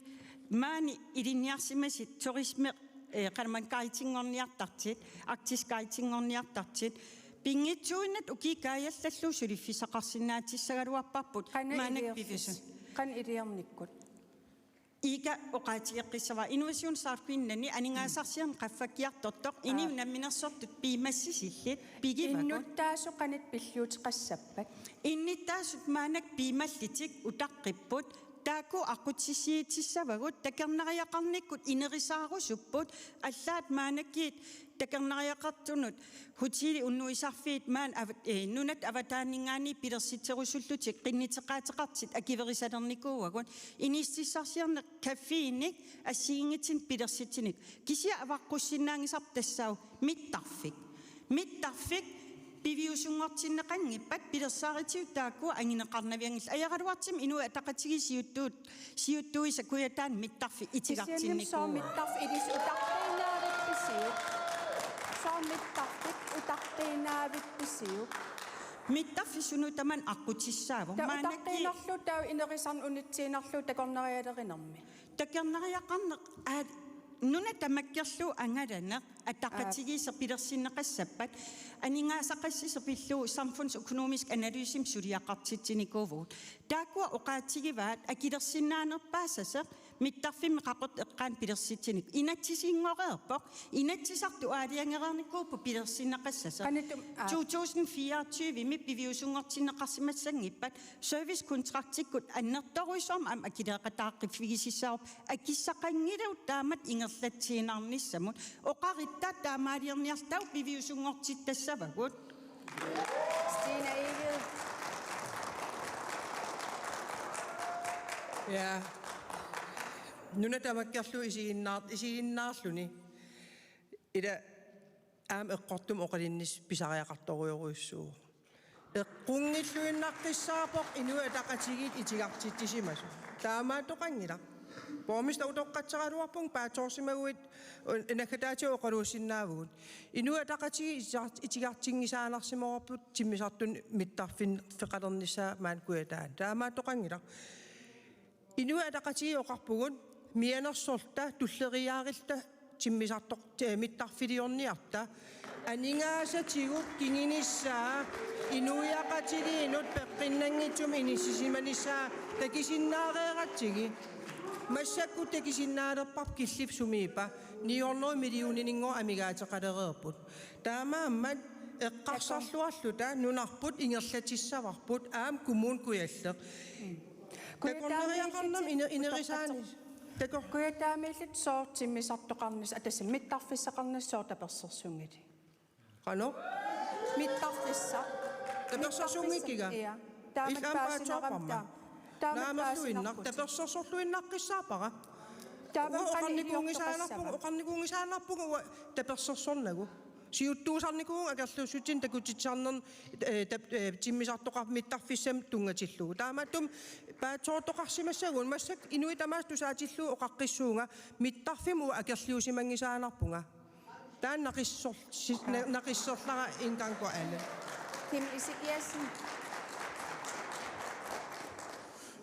maani ilinniarsimasut turisme, ee, qanormaa guidinngorniartartut, Arctic guidinngorniartartut, Pinngitsuuinnaq ukiup kaajallallugu suliffissaqarsinnaatissagaluarparput. Qanoq maannakkut iliorfis-, piviusunut. Qanoq iliornikkut? Iika oqaatigeqqissavara Innovation South Greenlandi aningaasarsiorneq qaffakkiartortoq, inuit namminersortut piumassisillit pigivagut. Innuttaasut qanoq pilliuteqassappat? Innuttaasut maannakkut piumallutik utaqqipput, taakku aqqutissiuutissavagut, takornariaqarnikkut inerisaarusupput, allaat maannakkut takornariaqartunut hotelip unnuisarfiit maani av-, eh, nunatta avataaninngaanniit pilersitserusullutik qinnuteqaateqartut akuerisalernikuuagut, inuussutissarsiorneq cafénik assigiinngitsunik pilersitsinik. Kisianni avaqqussinnaanngisarput tassaavoq mittarfik. Mittarfik piviusunngortinneqanngippat pilersaarutigut taakku anguneqarnavianngillat. Ajoraluartumik Inuit Ataqatigiit siuttuut, siuttuisa Kujataani mittarfik. Kisianni sooq itigartinnikuuaat? Mittarfik ilissi utaqqiinnaavippisiuk? Sooq mittarfik utaqqiinnaavippisiuk? Mittarfik suna tamanna aqqutissaavoq. Taava maannakkut utaqqiinnarlugu, taava inerisarneq unitsiinnarlugu takornarialerinermi. Takornariaqarneq, aa, nuna tamakkerlugu angalaneq ataqatigiisseq pilersinneqassappat, aningaasaqassitserpillugu samfundsøkonomisk analysemi suliaqartitsinikuuvugut. Taakkua oqaatigivaat akilersinnaanerpaasaseq mittarfimmi qaqortoq eqqaani pilersitsinik. Inatsisinngoreerpoq, Inatsisartut aalajangereernikuupput pilersinneqassasoq. Qanitum, aa. To tusind fireogtyve-mi piviusunngortinneqarsimassanngippat servicekontraktikkut annertoorujussuarmik aamma akileeqataaqqiffigisassavarput, akissaqanngilagut taamatut ingerlatsiinnarnissamut, oqaritta taamaaliorniarluta taava piviusunngortittassavagut. Stine Egede. Ja. Nuna tamakkerlugu isiginnaar-, isiginnaarluni. Ila aamma eqqortumik oqalunnissaq pisariaqartorujorujussuuvoq. Eqqunngilluinnaqqissaarpoq Inuit Ataqatigiit itigartitsisimasut. Taamaattoqanngilaq. Borgmester utoqqatseraluarpunga, paatsoorsimaguit, un-, naggataatigut oqaluussinnaavugut. Inuit Ataqatigiit itigar-, itigartinngisaannarsimavarput timmisartunik mittarfimmi-, -feqalernissaa maani Kujataani. Taamaattoqanngilaq. Inuit Ataqatigiit oqarpugut mianersorluta tulleriiaarilluta timmisartoq-, eh, mittarfiliorniarluta. Aningaasatigut kingunissaa inuiaqatiliinut peqqinnanngitsumik inissisimanissaa takusinnaareeratsigu. Massakkut takusinnaalerparput killiffik sumiippa, ni hundrede millioninngooq amigaateqalereerput. Taamaammat eqqarsarluarluta nunarput ingerlatissavarput aamma Kommune Kujalleq. Takornariaqarnermi ine-, inerisaani. Tako. Kujataamiilluta sooq timmisartoqarnissaq, tassa mittarfissaqarnissaq sooq tapersersunngilatit? Qanoq? Mittarfissaq. Tapersersunngikkiga? Mittarfissaq. Ja. Taamatut ilaa paasineqarami paatsoorparma. Taa-, taamatut naamerluinnaq, paasineqarputit. Tapersersorluinnaqqissaarpara. Taava uanga qanoq oqarnikuunngisaannarpunga, iliortoqassava? Oqarnikuunngisaannarpunga uanga tapersersornagu. Siuttuusarnikuuvunga akerliussutsinni takutitsisarnerni, eh, tap-, eh, timmisartoqarfik mittarfissamik tunngatillugu. Taamaattumik paatsoortoqarsimassagunik massakkut inuit tamaasa tusaatillugu oqaqqissuunga mittarfimmut uanga akerliusimanngisaannarpunga. Taanna naqissor-, si-, na-, naqissorlara en gang for alle. Kim Ezekielsen.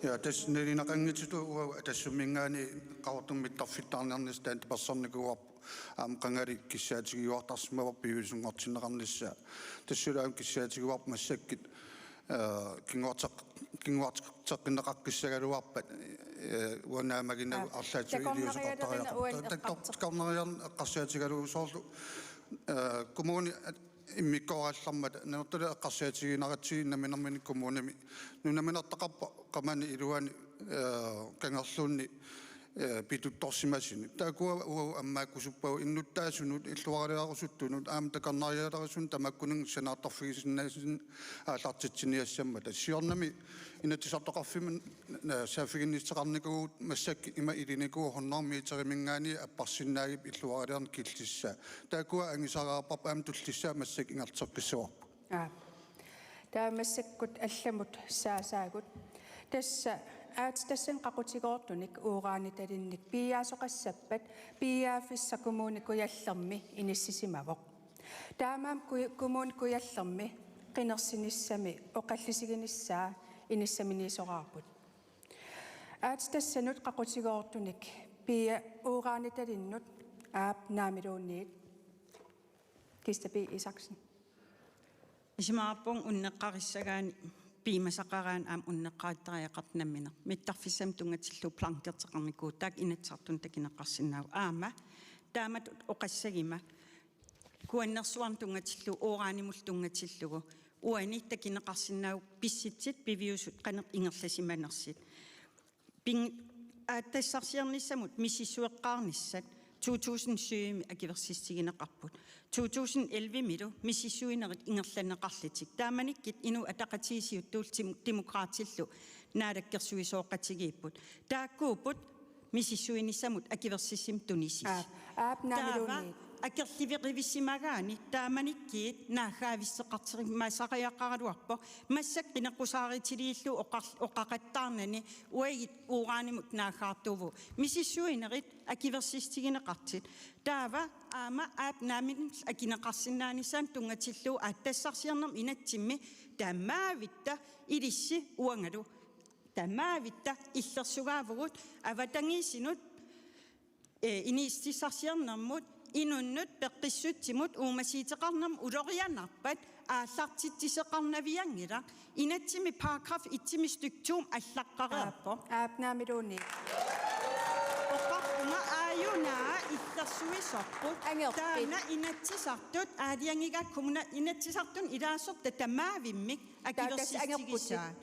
Ja, tassa nalilerneqanngitsutut uagut Atassumminngaanniit Qaqortumi mittarfittaarniarnissaq taanna tapersersornikuuarput. Aamma qangali kissaatigiuartarsimavarput piviusunngortinneqarnissaa. Tassalu aamma kissaatigiuarput massakkut, eh, kinguarteq-, kinguarteqqinnaqaqqissagaluarpat, eh, uanga naammaginnagu, aa, arlaatigut takornarialerneq iliuuseqartariaqarpoq. Uani ta-, ta-, eqqartoq-, takornarialerneq eqqarsaatigalugu soorlu, eh, kommuni at-, immikkoorallarmata Nanortalik eqqarsaatigiinnaratsigit namminermini kommunimi nunaminertaqarpoq qamani iluani, eh, kangerluunniit, eh, pituttorsimasunik. Taakkua uagut ammaakkusuppagut innuttaasunut, illuaraliarusuttunut, aamma takornarialerisunut tamakkuninnga sanaartorfigisinnaasunik aallartitsiniassammata. Siornami Inatsisartoqarfimmi na-, saaffiginnissuteqarnikuuvugut massakkut ima ilinikuuvoq hundrede meteriminngaanniit apparsinnaagipput illuaraliarneq killissaa. Taakkua angusareerparput aamma tullissaa massakkut ingerlateqqissavarput. Aap. Taava massakkut allamut saasaagut. Tassa aatsitassani qaqutigoortunik uranitalinnik piiaasoqassappat piiaaffissaq Kommune Kujallermi inissisimavoq. Taamaammat Ku-, Kommune Kujallermi qinersinissami oqallisiginissaa inissaminiisoraarput. Aatsitassanut qaqutigoortunik pia-, uranitalinnut, aap, naamiluunniit. Kista P. Isaksen. Isumaqarpunga unneqqarissagaanni piumasaqaraanni aamma unneqqarittariaqartoq nammineq. Mittarfissamut tunngatillugu blankerteqarnikuuvoq, taakku Inatsisartuni takuneqarsinnaavoq. Aamma taamatut oqassaguma kuannersuarnut tunngatillugu, uranimullu tunngatillugu, uani takuneqarsinnaavoq pissutsit piviusut qanoq ingerlasimanersut. Ping-, aatsitassarsiornissamut misissueqqaarnissat to tusind syv akuersissutigineqarput. To tusind elleve-milu misissuinerit ingerlanneqarlutik. Taamanikkut Inuit Ataqatigiit siuttuullutik Dem-, Demokraatillu naalakkersuisooqatigiipput. Taakkuupput misissuinissamut akuersissummik tunisut. Aap, aap, naamilluunniit. Taava akerliveqivissimagaanni taamanikkut naaggaavissuseqartariaqaraluarpoq. Massakkut qineqqusaarutiliullugu oqar-, oqaqattaarnani uagut uranimut naaggaartuuvugut. Misissuinerit akuersissutigineqartut. Taava aamma aap naamik akuneqarsinnaanissaanut tunngatillugu aatsitassarsiornermi inatsimmi tamaavitta ilissi uangalu. Tamaavitta illersugaavugut avatangiisinut, eh, inuussutissarsiornermut, inunnut peqqissutsimut, uumasuuteqarnermut ulorianarpat aallartitsisoqarnavianngilaq. Inatsimmi paragraf et-imi stykke to allaqqareerpoq. Aap, aap, naamilluunniit. Oqarpunga aajuna illersuisorput. Angerpit. Taanna Inatsisartut aalajangigaat kommuna-, Inatsisartuni ilaasortat tamaavimmik. Taa, tassa angerputit. Akuersissutigisaa.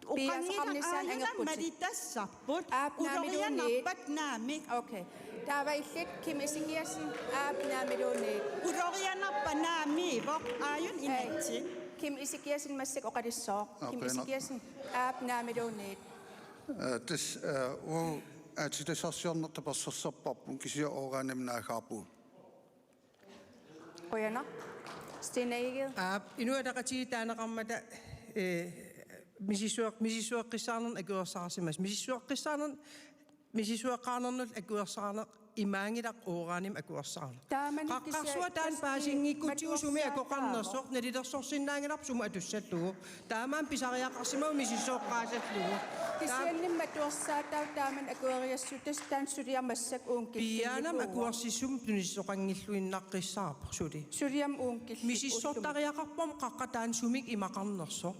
Oqanngilaq piiaasaqarnissaanut aajuna angerputit. Malitassarput. Aap, naamilluunniit. Ulorianarpat naamik. Okay. Taava illit Kim Ezekiassen, aap, naamilluunniit. Ulorianarpat naamiivoq aajuna. Ei. Inatsit. Kim Ezekiassen massakkut oqalissooq. Kim Aap, Ezekiassen, aap, naamilluunniit. Eh, tassa, eh, uagut aatsitassarsiorneq tapersersorparput, kisianni uranimik naaggaarpugut. Qujanaq. Stine Egede. Aap, Inuit Ataqatigiit taaneqarmata, eh, misissueq-, misissueqqissaarnermut akuersaarsimasut. Misissueqqissaarnermut, misissueqqaarnermullu akuersaarneq imaanngilaq uranimik akuersaarneq. Taamani qaqqarsuaq kisianni taanna tassa paasinngikkutsigu sumi akoqarnersoq, nalilersorsinnaanngilarput sumut atussallugu. Taamaammat pisariaqarsimavoq misissoqqaassallugu. Kisianni matuersaataavoq taamani akueriassasoq, tassa taanna suliaq massakkut uunga killinnikuuvoq. Piaanami akuersissummik tunisoqanngilluinnaqqissaarpoq suli. Suliaq uunga killinnikuuvoq. Misissortariaqarpoq qaqqa taanna sumik imaqarnersoq.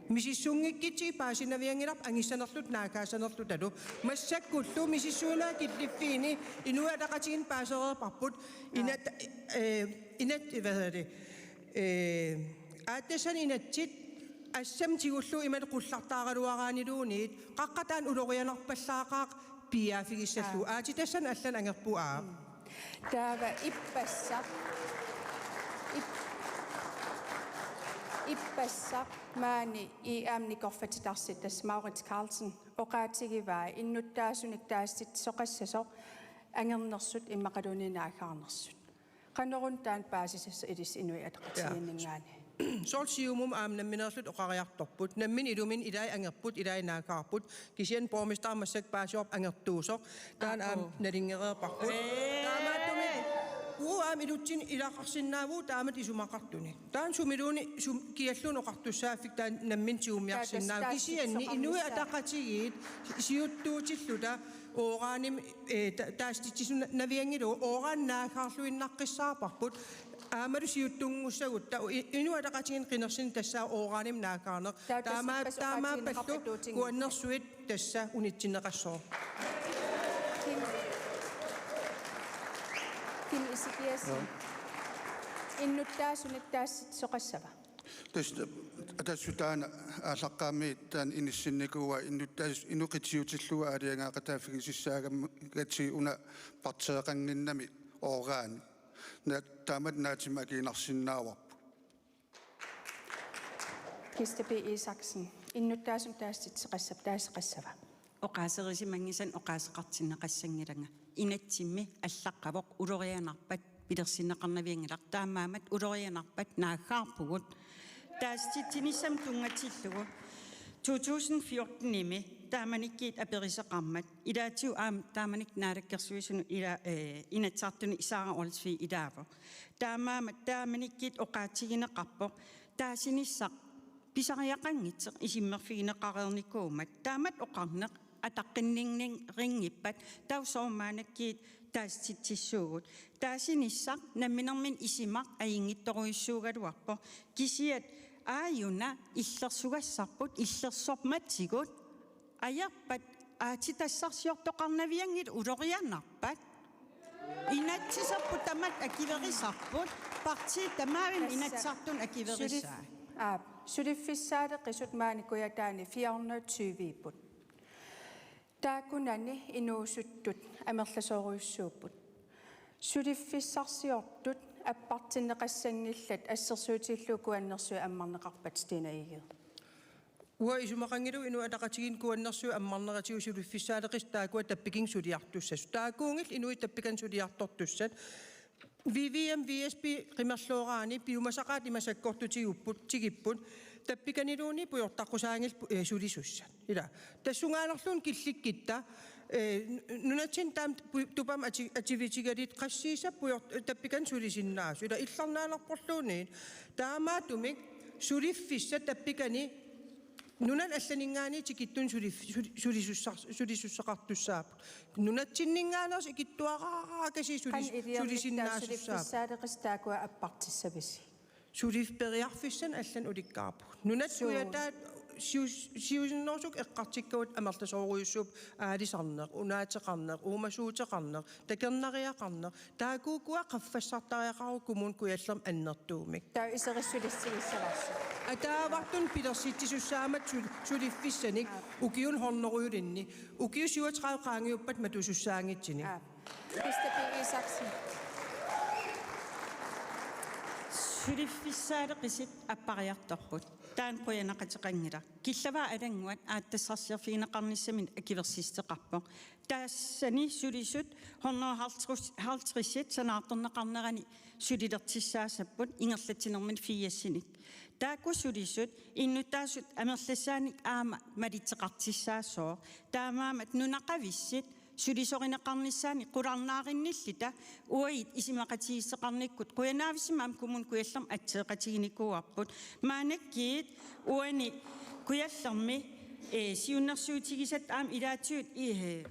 Misissunngikkutsigit paasinavianngilarput angissanerluta naaggaassanerlutalu. Massakkullu misissuinerit killiffiini Inuit Ataqatigiinni paasereerparput. Inat-, eh, inat-, hvad hedder det? Eh, aatsitassani inatsit assammik tigullugu imatut qullartaaraluaraanniluunniit, qaqqa taanna ulorianarpallaaqaaq piiaaffigissallugu. Aap. Aatsitassani allani angerput, aap. Mm. Taava ippassaq. Ip-, ippassaq maani I M nikorfatitarsittas Maurits Carlsen oqaatigivaa innuttaasunik taasititsisoqassasoq angernersut immaqaluunniit naaggaarnersut. Qanoruna taanna paasisassaq ilissi Inuit Ataqatigiinninngaanniit? Soorlu Siumumi aamma nammineerluta oqariartorput. Nammineq iluminni ilai angerput, ilai naaggaarput. Kisianni borgmesteri massakkut paasivarput angertuusoq. Taanna aamma nalunngereerparput. Ee. Taamaattumik uagut aamma ilutsinni ilaqarsinnaavugut taamatut isumaqartunik. Taanna sumiluunniit sum-, kialluunniit oqartussaaffigaat taanna nammineq tigummiarsinnaavoq. Kisianni Inuit Ataqatigiit siuttuutilluta uranimik, eh, ta-, taasititsisuna-, navianngilagut uran naaggaarluinnaqqissaarparput. Aammalu siuttunngussagutta u-, i-, Inuit Ataqatigiinni qinersineq tassaavoq uranimik naaggaarneq. Taava tassa taama-, ippassaq taamaappallu oqaatigineqarput atuutinngilaq. Kuannersuit tassa unitsinneqassooq. Kim, Kim Ezekiassen. Joo. Innuttaasunik taasititsisoqassava? Tassa, tassa taanna aallaqqaammut taanna inissinnikuuaa innuttaasut inoqitiutillugu aalajangeeqataaffigisassaagatsigu una partiiqannginnami uran. Na-, taamatut naatsumik akiinnarsinnaavarput. Kirsti P. Isaksen, innuttaasunik taasititsisoqassava, taasisimassava? Oqaaserusimanngisannik oqaaseqartinneqassanngilanga. Inatsimmi allaqqavoq ulorianarpat pilersinneqarnavianngilaq, taamaammat ulorianarpat naaggaarpugut. Taasititsinissamut tunngatillugu to tusind fjorten-imi taamanikkut aperisoqarmat, ilaatigut aamma taamanikkut Naalakkersuisunut ila-, eh, Inatsisartuni Sara Olsvig ilaavoq. Taamaammat taamanikkut oqaatigineqarpoq taasinissaq pisariaqanngitsoq isummerfigineqareernikuummat. Taamatut oqarneq ataqqinninninnginngippat, taava soorlu maannakkut taasititsissuugut. Taasinissaq namminermini isumaq ajunngitsorujussuugaluarpoq. Kisianni Aajuna illersugassarput, illersormatigut, ajorpat aatsitassarsiortoqarnavianngilaq ulorianarpat. Inatsisarput tamatta akuerisarput, partiit tamavimmik Inatsisartunut akuerisai. Aap, suliffissaaleqisut maani Kujataani fire hundrede tyve-ipput. Taakkunani inuusuttut amerlasoorujussuupput. Suliffissarsiortut appartinneqassanngillat assersuutillugu kuannersuit ammarneqarpat, Stine Egede? Uanga isumaqanngilaq Inuit Ataqatigiinni kuannersuit ammarneratigut suliffissaaleqisut taakkua tappikani suliartussasut. Taakkuunngillat inuit tappikani suliartortussat. V V M V S P qimerlooraanni piumasaqaat ima sakkortutigipput, tigipput, tappikaniluunniit pujortaqqusaanngillat pu-, eh, sulisussat. Ila, tassungaannarluunniit killikkuttaaq, eh, nunatsinni taama pu-, tupamik ati-, atuutigalugit qassiisa pujor-, tappikani sulisinnaasut. Ila, illernaanerpulluunniit. Taamaattumik suliffissat tappikani nunani allaninngaanniit tikittunik sulif-, suli-, sulisussar-, sulisussaqartussaapput. Nunatsinninngaanneersut ikittuaraakasiit sulis-, Qanoq iliornitta sulisinnaasussaapput. Suliffissaaleqisut taakkua appartissavisi? Suliffik periarfissanik allanik ulikkaarpugut. Nunat Suu. Kujataat sius-, siusinnerusukkut eqqartukkagut amerlasoorujussuupput aalisarneq, unaateqarneq, uumasuuteqarneq, takornariaqarneq. Taakkuupput qaffassartariaqarput Kommune Kujallermi annertuumik. Taava iserissulissivissalaassavaa. Ataavartumik pilersitsisussaammat sul-, suliffissanik Aap. Ukiuni hundredelinni. Ukiut syvogtredive qaangiuppata matusussaanngitsunik. Aap. Christa P. Isaksen. Suliffissaaleqisut appariartorput. Taanna qujanaqateqanngilaq. Killavaat alannguat aatsitassarsiorfigineqarnissaminnik akuersissuteqarpoq. Tassani sulisut hundrede halvtreds, halvtredsit sanaartorneqarnerani sulilertussaassapput ingerlatsinermini firsinik. Taakku sulisut innuttaasut amerlassaanik aamma malitseqartussaassaaq. Taamaammat nunaqavissut sulisorineqarnissaannik qularnaarinnilluta uagut isumaqatigiissuteqarnikkut qujanaavissimik aamma Kommune Kujallermi atseeqatiginikuuarput. Maannakkut uani Kujallermi, eh, siunnersuutigisatta aamma ilaatigut, eh,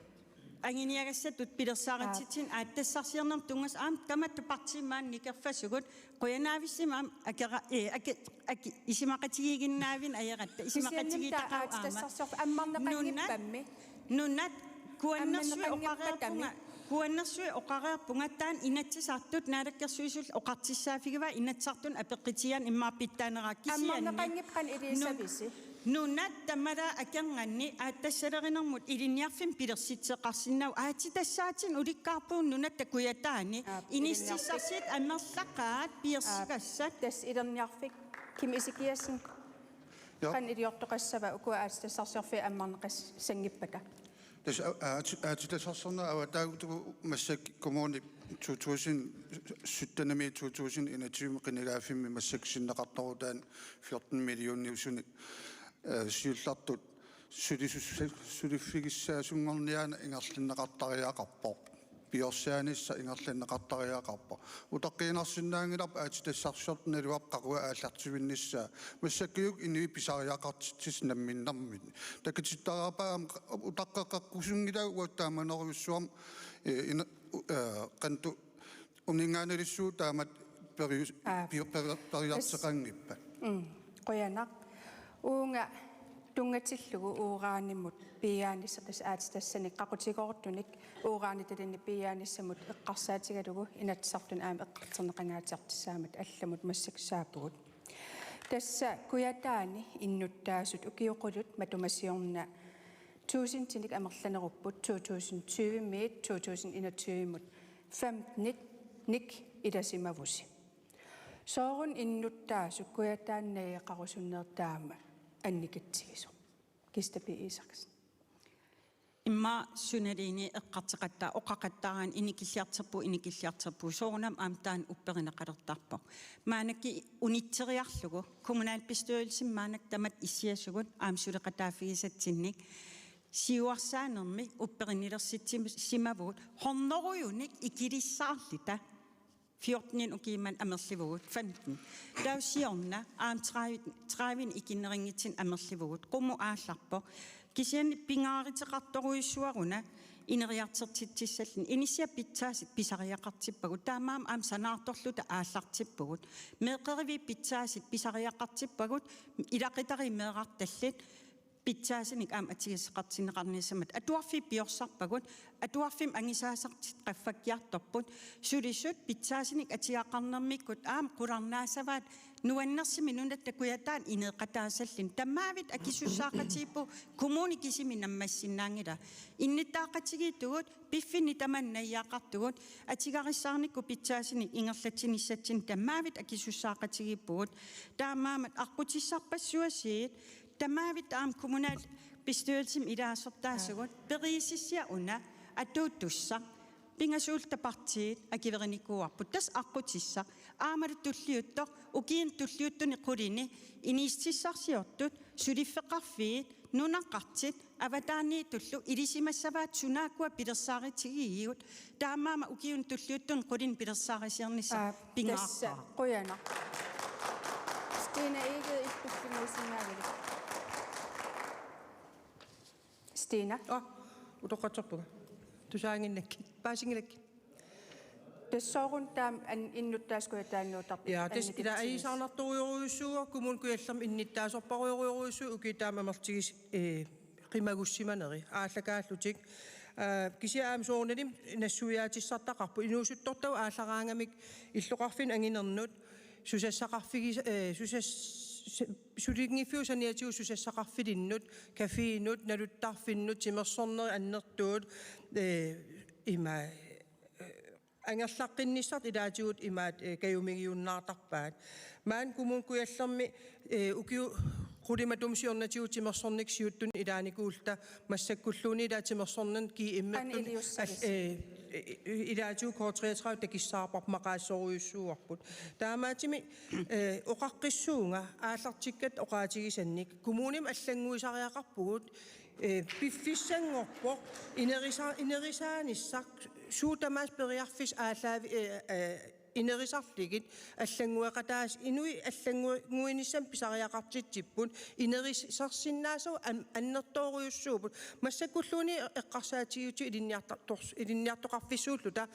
anguniagassatut pilersaarutitsinni Aap. Aatsitassarsiornermut tunngasut aamma tamatta partiit maani nikerfasugut qujanaavissimik aamma akera-, eh, ake-, ake-, isumaqatigiiginnaavinik ajoratta. Kisianni isumaqatigiittaqaaq aamma. Aatsitassarsiorfik ammarneqanngippammi? Nunat, nunat kuannersuit Ammarneqanngippat oqareerpunga, tami? Kuannersuit oqareerpunga taanna Inatsisartut Naalakkersuisullu oqartussaaffigivaa Inatsisartunut apeqqutigaanni immaqa pitsaaneraa kisianni. Ammarneqanngippat qanoq iliussavisi? Nun-, nunat tamalaat akornanni aatsitassarsiornermut ilinniarfimmik pilersitseqarsinnaavoq aatsitassaatinik ulikkaarpugut nunatta Kujataani Aap, inississarsiutit amerlaqaat piorsugassat. Aap, tassa ilinniarfik Kim Ezekiassen. Ja. Qanoq iliortoqassava ukua aatsitassarsiorfiit ammarneqassanngippata? Tassa a-, aat-, aatsitassarsiorneq avataagutsigu massakkut kommunip to tusind syttenimiit to tusind enogtyve qinigaaffimmi massakkut sinneqartorutaa fjorten millioniusunik, eh, siullertut sulisus-, suliffigissaasunngorniaana ingerlanneqartariaqarpoq. Piorsianissaq ingerlanneqartariaqarpoq. Utaqqiinnarsinnaanngilarput aatsitassarsiortut naluarput qaqugu aallartivinnissaa. Massakkuupput inuit pisariaqartitsisut namminnerminni. Takutittariaqarpara aamma utaqqeqqakkusunngilagut uagut taamanerujussuarmik, eh, ina-, eh, qantu uninngaannaalissuugut taamatut perius-, Aap. Piu-, peria-, periarteqanngippat. Mm, qujanaq. Uunga tunngatillugu uranimut piiaanissaq tassa aatsitassanik qaqutigoortunik uranitalinnik piiaanissamut eqqarsaatigalugu Inatsisartuni aamma eqqartorneqangaatsiartussaammat allamut massakkut saappugut. Tassa Kujataani innuttaasut ukioqutut matuma siorna tusindinik amerlanerupput to tusind tyve-miit to tusind enogtyve-mut femten-inik ilasimavusi. Sooruna innuttaasut Kujataani najugaqarusunnersut taama annikitsigisoq? Christa P. Isaksen. Immaqa sunaluunniit eqqartoqattaarama oqaqattaarama inikilliartorpugut, inikilliartorpugut. Soorunami aamma taanna upperineqalertarpoq. Maannakkut unitseriarlugu kommunalbestyrelsimi maannakkut tamatta issiasugut aamma suleqataaffigisatsinnik siuarsaanermi upperinnilersitsimavugut hundredenik ikilissaarluta. Fjorten ukiummat amerlivugut, femten. Taava siorna aamma tredive, tredive ikinnerunngitsumik amerlivugut. Qummut aallarpoq. Kisianni pingaaruteqartorujussuaruna ineriartortitsissalluni. Inissiat pitsaasit pisariaqartippagut. Taamaammat aamma sanaartorluta aallartippugut. Meeqqeriviit pitsaasit pisariaqartippagut. Ilaqutariit meerartallit pitsaasunik aamma atugassaqartinneqarnissamut. Atuarfiit piorsarpagut. Atuarfimmi angusaasartut qaffakkiartorput. Sulisut pitsaasunik atugaqarnermikkut aamma qularnaassavaat nuannersumik nunatta kujataani ineeqataasalluni. Tamavitta akisussaaqatigiippugut kommuni kisimi naammassinnaanngilaq. Innuttaaqatigiittugut piffinni tamanna najugaqartugut atugarissaarnikkut pitsaasunik ingerlatsinissatsinnik tamavitta akisussaaqatigiippugut. Taamaammat aqqutissarpassuasiit tamavitta aamma kommunalbestyrelsimi ilaasortaasugut periusissiaq una atuuttussaq pingasuulluta partiit akuerinikuuarput. Tassa aqqutissaq aammalu tulliuttoq ukiuni tulliuttuni qulini inuussutissarsiortut suliffeqarfiit nunaqartut avataaniittullu ilisimassavaat suna ukua pilersaarutigigigut. Taamaammat ukiuni tulliuttuni qulini pilersaarusiornissaq. Aa, pingaarpara. Tassa qujanaq. Stina Egede, illit tullinnguusinnaagavit? Stina. Aa, utoqqatserpunga. Tusaannginnakkit. Paasinngilakka. Tassa sooruna taama an-, innuttaasut kujataannuutarput. Ja, tassa ila annikitsunis. Ajuusaarnartorujorujussuuvoq, Kommune Kujallermi innuttaasorparujorujussuuvoq, ukiut taama amerlatigisut, ee, qimagussimaneri aallakaallutik. Aa, kisianni aamma soorunalimi nassuiaatissartaqarpoq inuusuttortagut aallaraangamik illoqarfinni angunernut susassaqarfigis-, ee, susas-, su-, sulinngiffiup saniatigut susassaqarfilinnut, caféinut, naluttarfinnut, timersornerit annertuut, ee, ima, ee, angerlaqqinnissartik ilaatigut imaat, ee, kajumigiunnaartarpaat. Maani Kommune Kujallermi, ee, ukiut qulit matuma siornatigut timersornikkut siuttunik ilaanikuulluta massakkulluunniit ilaa timersornermi G M-ertut Qanoq iliussavisi? Al-, ee, ee, ilaatigut K treogtredive takussavarput maqaassorujussuuarput. Taamaattumik, ee, oqaqqissuunga aallartikkatta oqaatigisannik kommunimi allannguisariaqarpugut, ee, piffissanngorpoq inerisa-, inerisaanissaq suut tamaasa periarfissat aallaavi-, ee, ee, inerisarlugit allanngueqataasut inuit allannguinissamut pisariaqartitsipput inerisarsinnaasagut an-, annertoorujussuupput massakkulluunniit eqqarsaatigiutit ilinniartartors-, ilinniartoqarfissuulluta,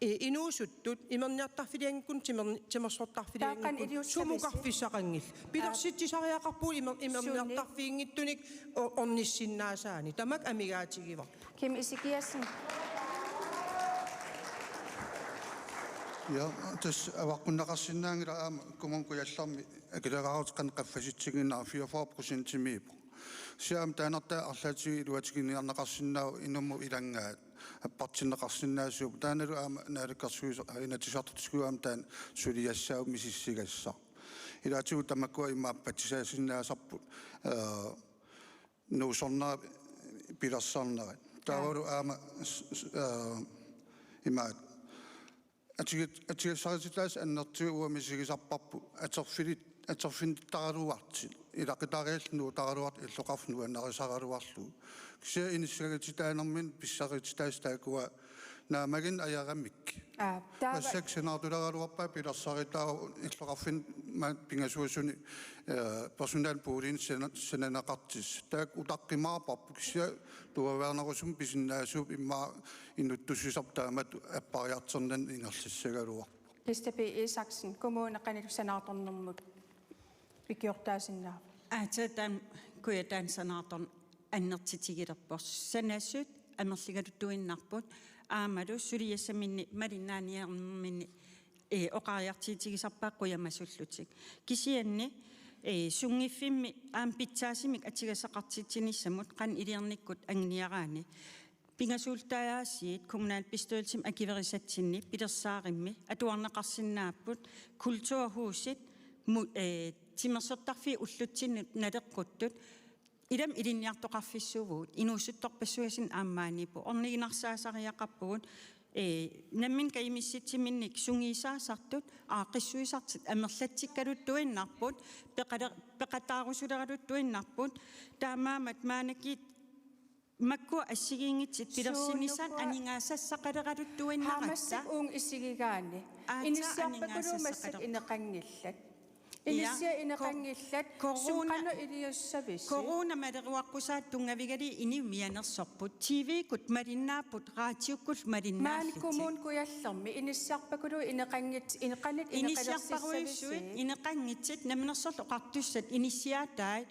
ee, inuusuttut imerniartarfilianngikkunik timer-, timersortarfilianngikkunik. Taava qanoq iliussavisi? Sumukarfissaqanngillat. Pilersitsisariaqarpugut imer-, imerniartarfiunngitsunik o-, ornissinnaasaanik. Tamakku amigaatigivarput. Kim Ezekiassen. Ja, tassa avaqqunneqarsinnaanngilaq aamma Kommune Kujallermi akileraarutip qanoq qaffasitsiginnera fireogfyrre procentimiippoq. Kisianni aamma taannartaa arlaatigut iluatiginiarneqarsinnaavoq inummut ilanngaat appartinneqarsinnaasuupput. Taannalu aamma naalakkersuisooq Inatsisartut tiguaama taanna suliassaavoq misissugassaq. Ilaatigut tamakkua immaqa patsisaasinnaasarput, ee, nuusornerat pilersarnerat. Taavalu aamma s-, s-, ee, imaat. Atugut-, atugassarititaasut annertuut uanga misigisarparput atorfilit-, atorfinittaraluartut. Ilaqutariit nuutaraluartut illoqarfik nuannarisaraluarlugu. Kisianni inissagatitaanermini pissarititaasut taakkua naammagineq ajaramik. Aa, taava massakkut sanaartuleraluarpaat pilersaarutaa illoqarfinni ma-, pingasuusuni, ee, personalpoolinik sana-, sananeqartussat. Taakku utaqqimaarparput kisianni tuaviarnerusumik pisinnaasuupput immaqa inuttussisarput taamatut appariartornani ingerlassagaluarpoq. Lisa P. Isaksen, kommuni qanoq sanaartornermut ikiortaasinnaava? Aatsaat taanna Kujataani sanaartorneq annertutigilerpoq. Sanasut amerligaluttuinnarput aammalu suliassaminnik malinnaaniarnerminnik, ee, oqariartuutigisarpaat qujamasullutik. Kisianni, ee, sunngiffimmi aamma pitsaasumik atugassaqartitsinissamut qanoq iliornikkut anguniaraanni. Pingasuulluta aasiit kommunalbestyrelsimi akuerisatsinni pilersaarummik atuarneqarsinnaapput kulturhusit mu-, ee, timersortarfiit ullutsinnut naleqquttut ilami ilinniartoqarfissuuvugut inuusuttorpassuarnik aamma maaniippoq orniginarsaasariaqarpugut, ee, nammineq kajumissutsiminnik sungiusaasartut aaqqissuisartut amerlatsikkaluttuinnarput peqale-, peqataarusuleraluttuinnarput taamaammat maannakkut makkua assigiinngitsut pilersinnissaannut suunuku aningaasassaqaleraluttuinnaratta. Haamassik uunga isigigaanni. Aatsaat inissiarpakuluup massakkut aningaasassaqaler- ineqanngillat. Inissiat ineqanngillat, suut qanoq iliussavisi? Corona maleruaqqusaata tunngavigalugit inuit mianersorput. T V-kkut malinnaapput, radiokkut malinnaallutik. Maani Kommune Kujallermi inissiarpakuluit ineqanngitsut, ineqanngitsut, inissiarparujussuit ineqanngitsut, Namminersorlutik Oqartussat inissiaataat,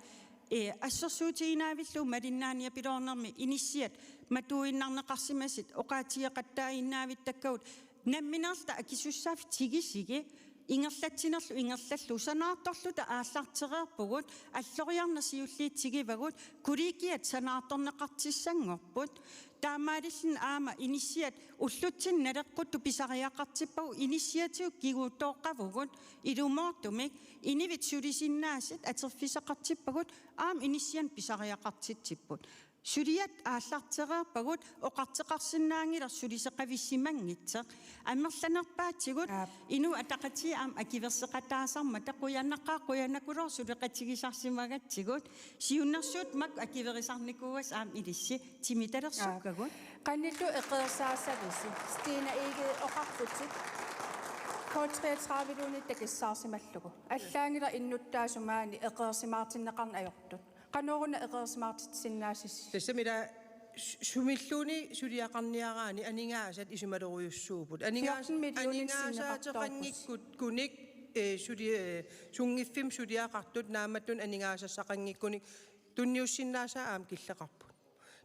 ee, assersuutiginaavillugu malinnaaniapiloornermi inissiat matuinnarneqarsimasut oqaatigeqattaaginnavittakkagut nammineerluta akisussaaffik tigisigi ingerlatsinerlu ingerlallugu sanaartorluta aallartereerpugut, alloriarneq siulliit tigivagut, kollegiat sanaartorneqartussanngorput. Taamaalilluni aamma inissiat ullutsinni naleqquttut pisariaqartippagut, inissiatigut kiguuttooqqavugut, ilumoortumik inuit sulisinnaasut atorfissaqartippagut aamma inissianik pisariaqartitsipput. Suliat aallartereerpagut, oqartoqarsinnaanngilaq sulisoqavissimanngitsoq. Amerlanerpaatigut. Aap. Inuit Ataqatigiit aamma akuerseqataasarmata, qujanaqaaq, qujanaqaaq suleqatigisarsimagatsigut. Siunnersuutit makku akuerisarnikuuagut aamma ilissi, timitalersukkavut. Aap. Qanillu eqeersaasavisi? Stina Egede, oqarputit K treogtredive-luunniit takussaarsimallugu. Allaanngilaq innuttaasut maani eqeersimaartinneqarneq ajortut. Qanoruna eqeersimaartitsisinnaasasi? Tassami ila s-, sumilluunniit suliaqarniaraanni aningaasat isumalerujussuupput. Aningaas-, fjorten millionit aningaasaateqanngikkunik, ee, suli-, ee, sunngiffimmi suliaqartut naammattunik aningaasassaqanngikkunik tunniussinnaasaat aamma killeqarput.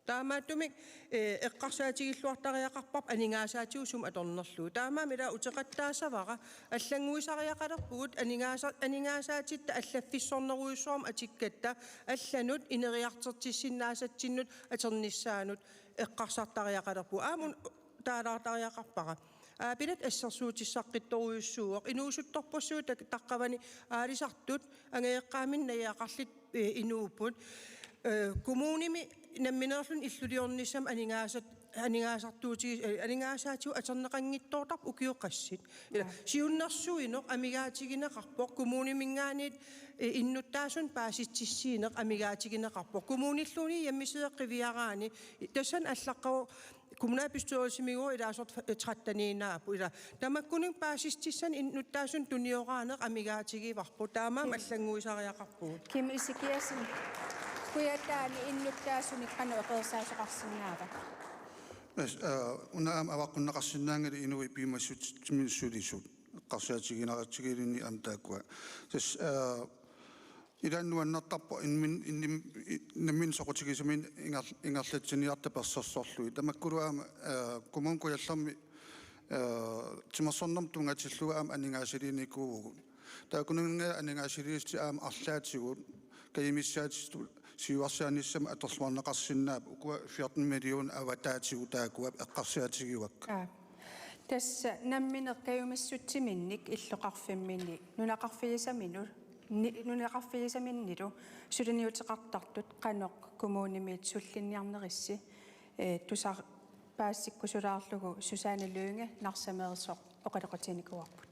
Taamaattumik, ee, eqqarsaatigilluartariaqarparput aningaasaatigut sumut atornerlugu. Taamaammat ila uteqattaassavara, allannguisariaqalerpugut aningaasa-, aningaasaatitta allaffissornerujussuarmik atikkatta allanut ineriartortissinnaasatsinnut atornissaanut eqqarsartariaqalerpugut. Aamma un-, taalaartariaqarpara. Aapilat assersuutissaqqittorujussuuvoq. Inuusuttorpassuit tak-, taqqavani aalisartut angajoqqaaminnut najugaqarlutik, ee, inuupput. Ee, kommunimi nammineerluni illuliornissamut aningaasat-, aningaasartuutigi-, ee, aningaasaatigut atorneqanngitsoortarput ukiut qassit. Ila, aa, siunnersuineq amigaatigineqarpoq, kommuniminngaanniit, ee, innuttaasunut paasissutissiineq amigaatigineqarpoq. Kommunilluunniit hjemmeside qiviaraanni, tassani allaqqavoq kommunalbestyrelsimigut ilaasortat tretteniinnaapput. Ila, tamakkuninnga paasissutissanik innuttaasunut tunioraaneq amigaatigivarput. Taamaammat, kim, allannguisariaqarpugut. Kim Ezekiassen, Kujataani innuttaasunik qanoq eqeersaasoqarsinnaavat? Yes, eh, una aamma avaqqunneqarsinnaanngilaq inuit piumassutsiminnik sulisut. Eqqarsaatigineratsigu ilinni aamma taakkua. Tassa, eh, ilaanni nuannertarpoq inmin-, innim-, i-, nammineq soqutigisaminik inger-, ingerlatsiniartut tapersersorlugit. Tamakkulu aamma, eh, Kommune Kujallermi, eh, timersornermut tunngatillugu aamma aningaasaliinikuuvugut. Taakkunannga aningaasaliissutit aamma arlaatigut kajumissaatitut siuarsiarnissamut atorluarneqarsinnaapput, ukua fjorten million avataatigut taakkua eqqarsaatigivakka. Aa. Tassa nammineq kajumissutsiminnik illoqarfimminni nunaqarfigisaminu-, ni-, nunaqarfigisaminnilu suliniuteqartartut qanoq kommunimiit sullinniarnerissi, ee, tusar-, paasisukkusulaarlugu Susanne Lynge Narsameersoq oqaloqatiginikuuarput.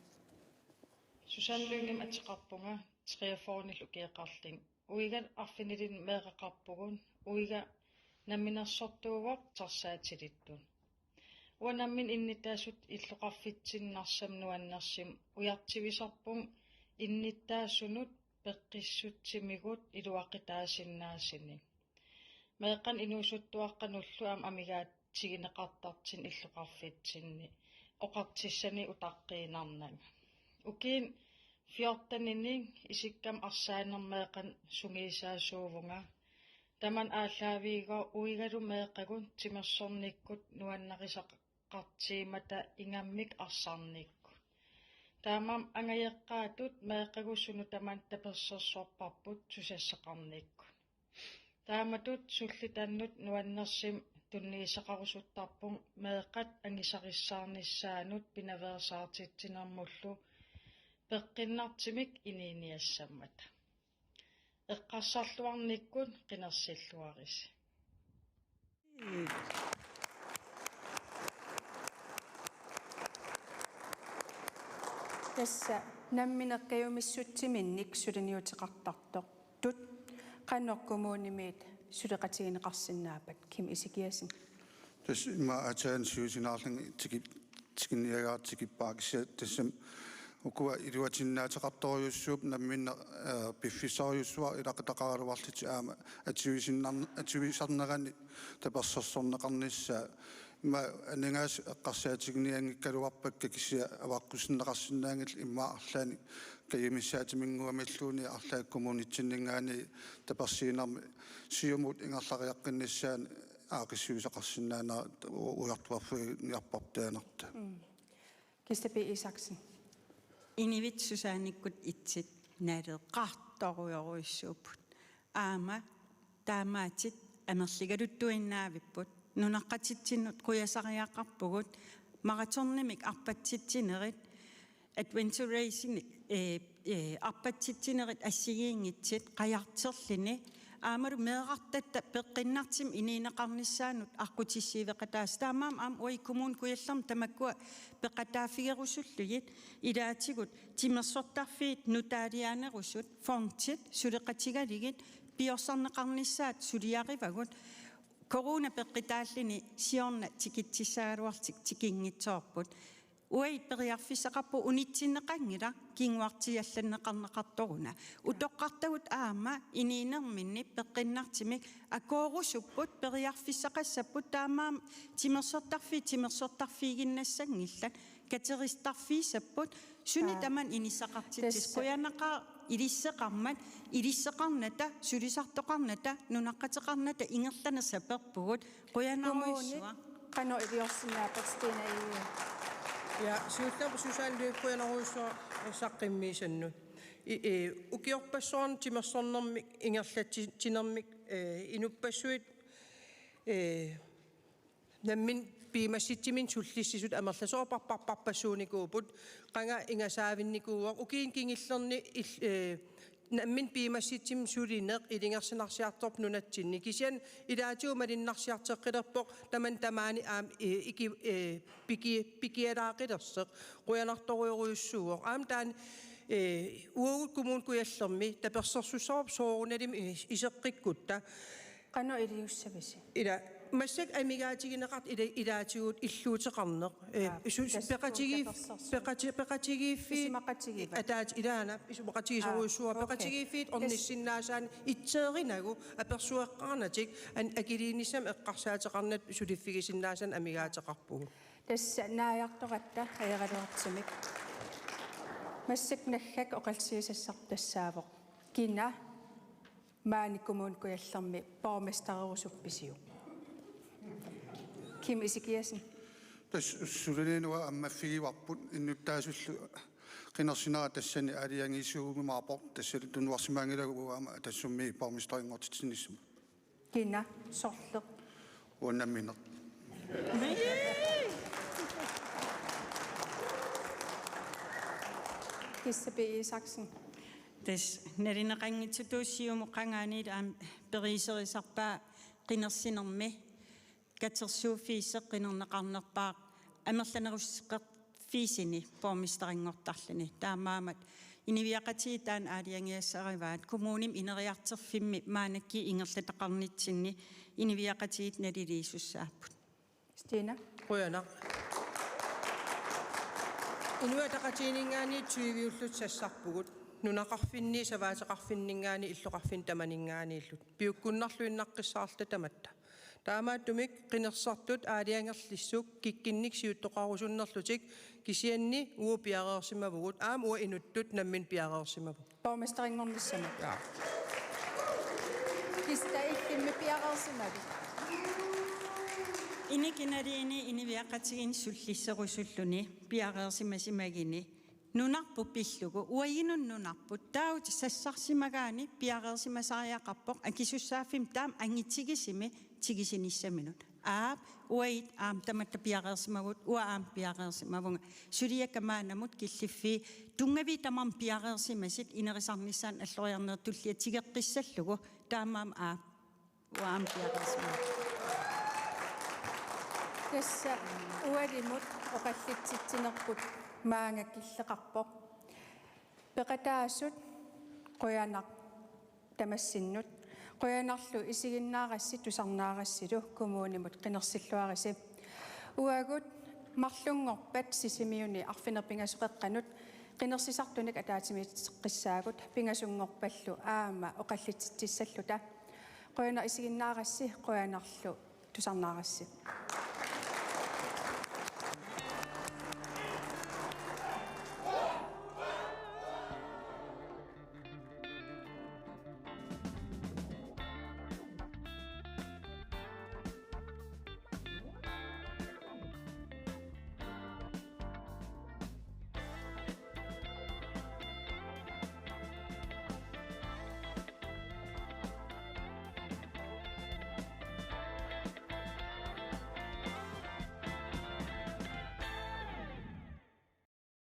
Susanne Lyngem ateqarpunga, treogfyrrenillu ukioqarlunga. Uiga arfinilinnik meeqqaqarpugut, uiga namminersortuuvoq tassa atilittut. Uanga nammineq innuttaasut illoqarfitsinni Narsami nuannersumik ujartuisarpunga innuttaasunut peqqissutsimigut iluaqutaasinnaasunik. Meeqqanik inuusuttuaqqanullu aamma amigaatigineqartartunik illoqarfitsinni oqartussanik utaqqiinnarnanga. Ukiuni fjortenini isikkamik arsaaneq meeqqanik sungiusaasuuvunga. Tamanna aallaavigalugu uigalu meeqqagut timersornikkut nuannarisaqartigimmata ingammik arsarnikkut. Taamaammat angajoqqaatut meeqqagut sunut tamanut tapersersorparput susassaqarnikkut. Taamatut sullitannut nuannersumik tunniussaqarusuttarpunga meeqqat angusarissaarnissaannut pinaveersaartitsinermullu peqqinnartumik inuuniassammata. Eqqarsarluarnikkut qinersilluarisi. Tassa nammineq kajumissutsiminnik suliniuteqartartut qanoq kommunimiit suleqatigineqarsinnaappat, Kim Ezekiassen? Tassa immaqa aatsaat siusinaarlunga tiki-, tikinniagaartikkippaat kisianni tassami Ukua iluatinnaateqartorujussuupput namminneq, eh, piffissarujussuaq ilaqutaqaraluarlutik aamma atuisinnar-, atuisarnerani tapersersorneqarnissaa. Ima aningaasat eqqarsaatiginianngikkaluarpakka kisianni avaqqussinneqarsinnaanngillat immaqa arlaannik kajumissaatiminnguamilluunniit arlaat kommunitsinninngaanniit tapersiinermi siumut ingerlariaqqinnissaanut aaqqissuussaqarsinnaanera u-, ujartuarfiginiarparput taanarta. Mm. Kista P. Isaksen. Inuit Susannikkut itsit naleqartorujorujussuupput. Aamma taamaatit amerligaluttuinnaavipput. Nunaqqatitsinnut qujasariaqarpugut. Maratonimik arpatsitsinerit, adventure racing, eh, eh, arpatsitsinerit assigiinngitsut qajartorluni. Aammalu meerartatta peqqinnartumik inuuneqarnissaannut aqqutissiueqataasut. Taamaammat aamma uagut Kommune Kujallermi tamakkua peqataaffigerusullugit ilaatigut timersortarfiit nutaaliaanerusut, fondit suleqatigalugit piorsarneqarnissaat suliarivagut. Corona peqqutaalluni siorna tikitsissagaluarlutik tikinngitsoorput. Uagut periarfissaqarpugut unitsinneqanngilaq kinguartiallanneqarneqartoruna. Utoqqartagut aamma inuunerminni peqqinnartumik akoorusupput, periarfissaqassapput, taamaammat timersortarfiit timersortarfiiginnassanngillat, katersuuttarfiussapput, suni Aa. tamanna inissaqartitsisut. Tassa. Qujanaqaaq ilisseqarmat, ilisseqarnata, sulisartoqarnata, nunaqqateqarnata ingerlaneq saperpugut. Qujanarujussuaq. Kommunit qanoq iliorsinnaapput, Stine Egede? Ja, siullermik Susanne Lyngep qujanarujussuaq saqqummiusannut. I, i, ukiorpassuarni timersornermik ingerlatsinermik, eh, inuppassuit, eh, namminneq piumassutsiminnik sullissisut amerlasoorpassuupput, qanga ingasaavinnikuuvoq, ukiuni kingullerni il-, eh, namminneq piumassutsiminnik sulineq ilungersunarsiartorpoq nunatsinni. Kisianni ilaatigut malunnarsiartoqqilerpoq tamanna tamaani aamma, eh, iki-, eh, piki-, pikialaaqqilersoq. Qujanartorujorujussuuvoq. Aamma taanna, eh, uagut Kommune Kujallermi tapersersussavarput soorunalimi is-, iseqqikkutta. Qanoq iliussavisi? Ila, massakkut amigaatigineqartut ila-, ilaatigut illuuteqarneq. Eh, Aa, su-, su-, tassa peqatigiif-, tapersersuut. Peqati-, peqatigiiffi-, Isumaqatigiivat? Ataat ilaana, isumaqatigisorujussuuara. Aa, okay. Peqatigiiffiit Tassa ornissinnaasaannik itseerinagu apersueqqaarnatik an-, akiliinissamut eqqarsaateqarnata suliffigisinnaasaannik amigaateqarpugut. Tassa naajartoratta ajoraluartumik. Massakkut naggakku oqallisigisassarput tassaavoq: Kina maani Kommune Kujallermi borgmestererusuppisiuk? Kim Ezekiassen. Tassa suliniunut ammaffigivarput innuttaasullu qinersinerat tassani aalajangiisuujumaarpoq, tassalu tunuarsimaanngilagut uagut aamma Atassummi borgmesterinngortitsinissama. Kina, sorleq? Uanga nammineq. Kista P. Isaksen. Tassa nalineqanngitsutut Siumut qangaaniit aamma periuserisarpaa qinersinermi katersuuffiusoq qinerneqarnerpaaq amerlanerussuteqarfiusuni borgmesterinngortarluni. Taamaammat inuiaqatigiit taanna aalajangigassarivaat, kommunimi ineriartorfimmi maannakkut ingerlataqarnitsinni inuiaqatigiit naliliisussaapput. Stine. Qujanaq. Inuit Ataqatigiinninngaanniit tyviullutik sassarpugut. Nunaqarfinni, savaateqarfinninngaanniit, illoqarfinni tamaninngaanniillu. Piukkunnarluinnaqqissaarluta tamatta. Taamaattumik qinersisartut aalajangerlissuk kikkunnit siuttoqarusunnerlutik kisianni uagut piareersimavugut, aamma uagut inuttut nammineq piareersimavugut. Borgmesterinngornissamut. Ja. Kista, illimmi piareersimavit? Inuit Ataqatigiinni inuiaqatigiinni sullisserusulluni piareersimasimaguni nunarput pillugu, uagut nunarput, taava sassarsimagaanni piareersimasariaqarpoq akisussaaffimmik taama angitigisumik tigusinissaminut. Aap, uagut aamma tamatta piareersimavugut, uanga aamma piareersimavunga. Suliakka maannamut killiffii tunngavii tamarmik piareersimasut inerisarnissaannut alloriarnerit tulliatigeqqissallugu, taamaammat aap, uanga aamma piareersimavunga. Tassa ualimut oqallitsitsinerput maanga killeqarpoq. Peqataasut, qujanaq tamassinnut. Qujanarlu isiginnaarassi, tusarnaarassilu, kommunimut qinersilluarisi. Uagut marlunngorpat Sisimiuni arfineq-pingasoqeqqanut Qinersisartunik ataatsimiititeqqissaagut pingasunngorpallu aamma oqallitsitsissalluta. Qujanaq isiginnaarassi, qujanarlu tusarnaarassi.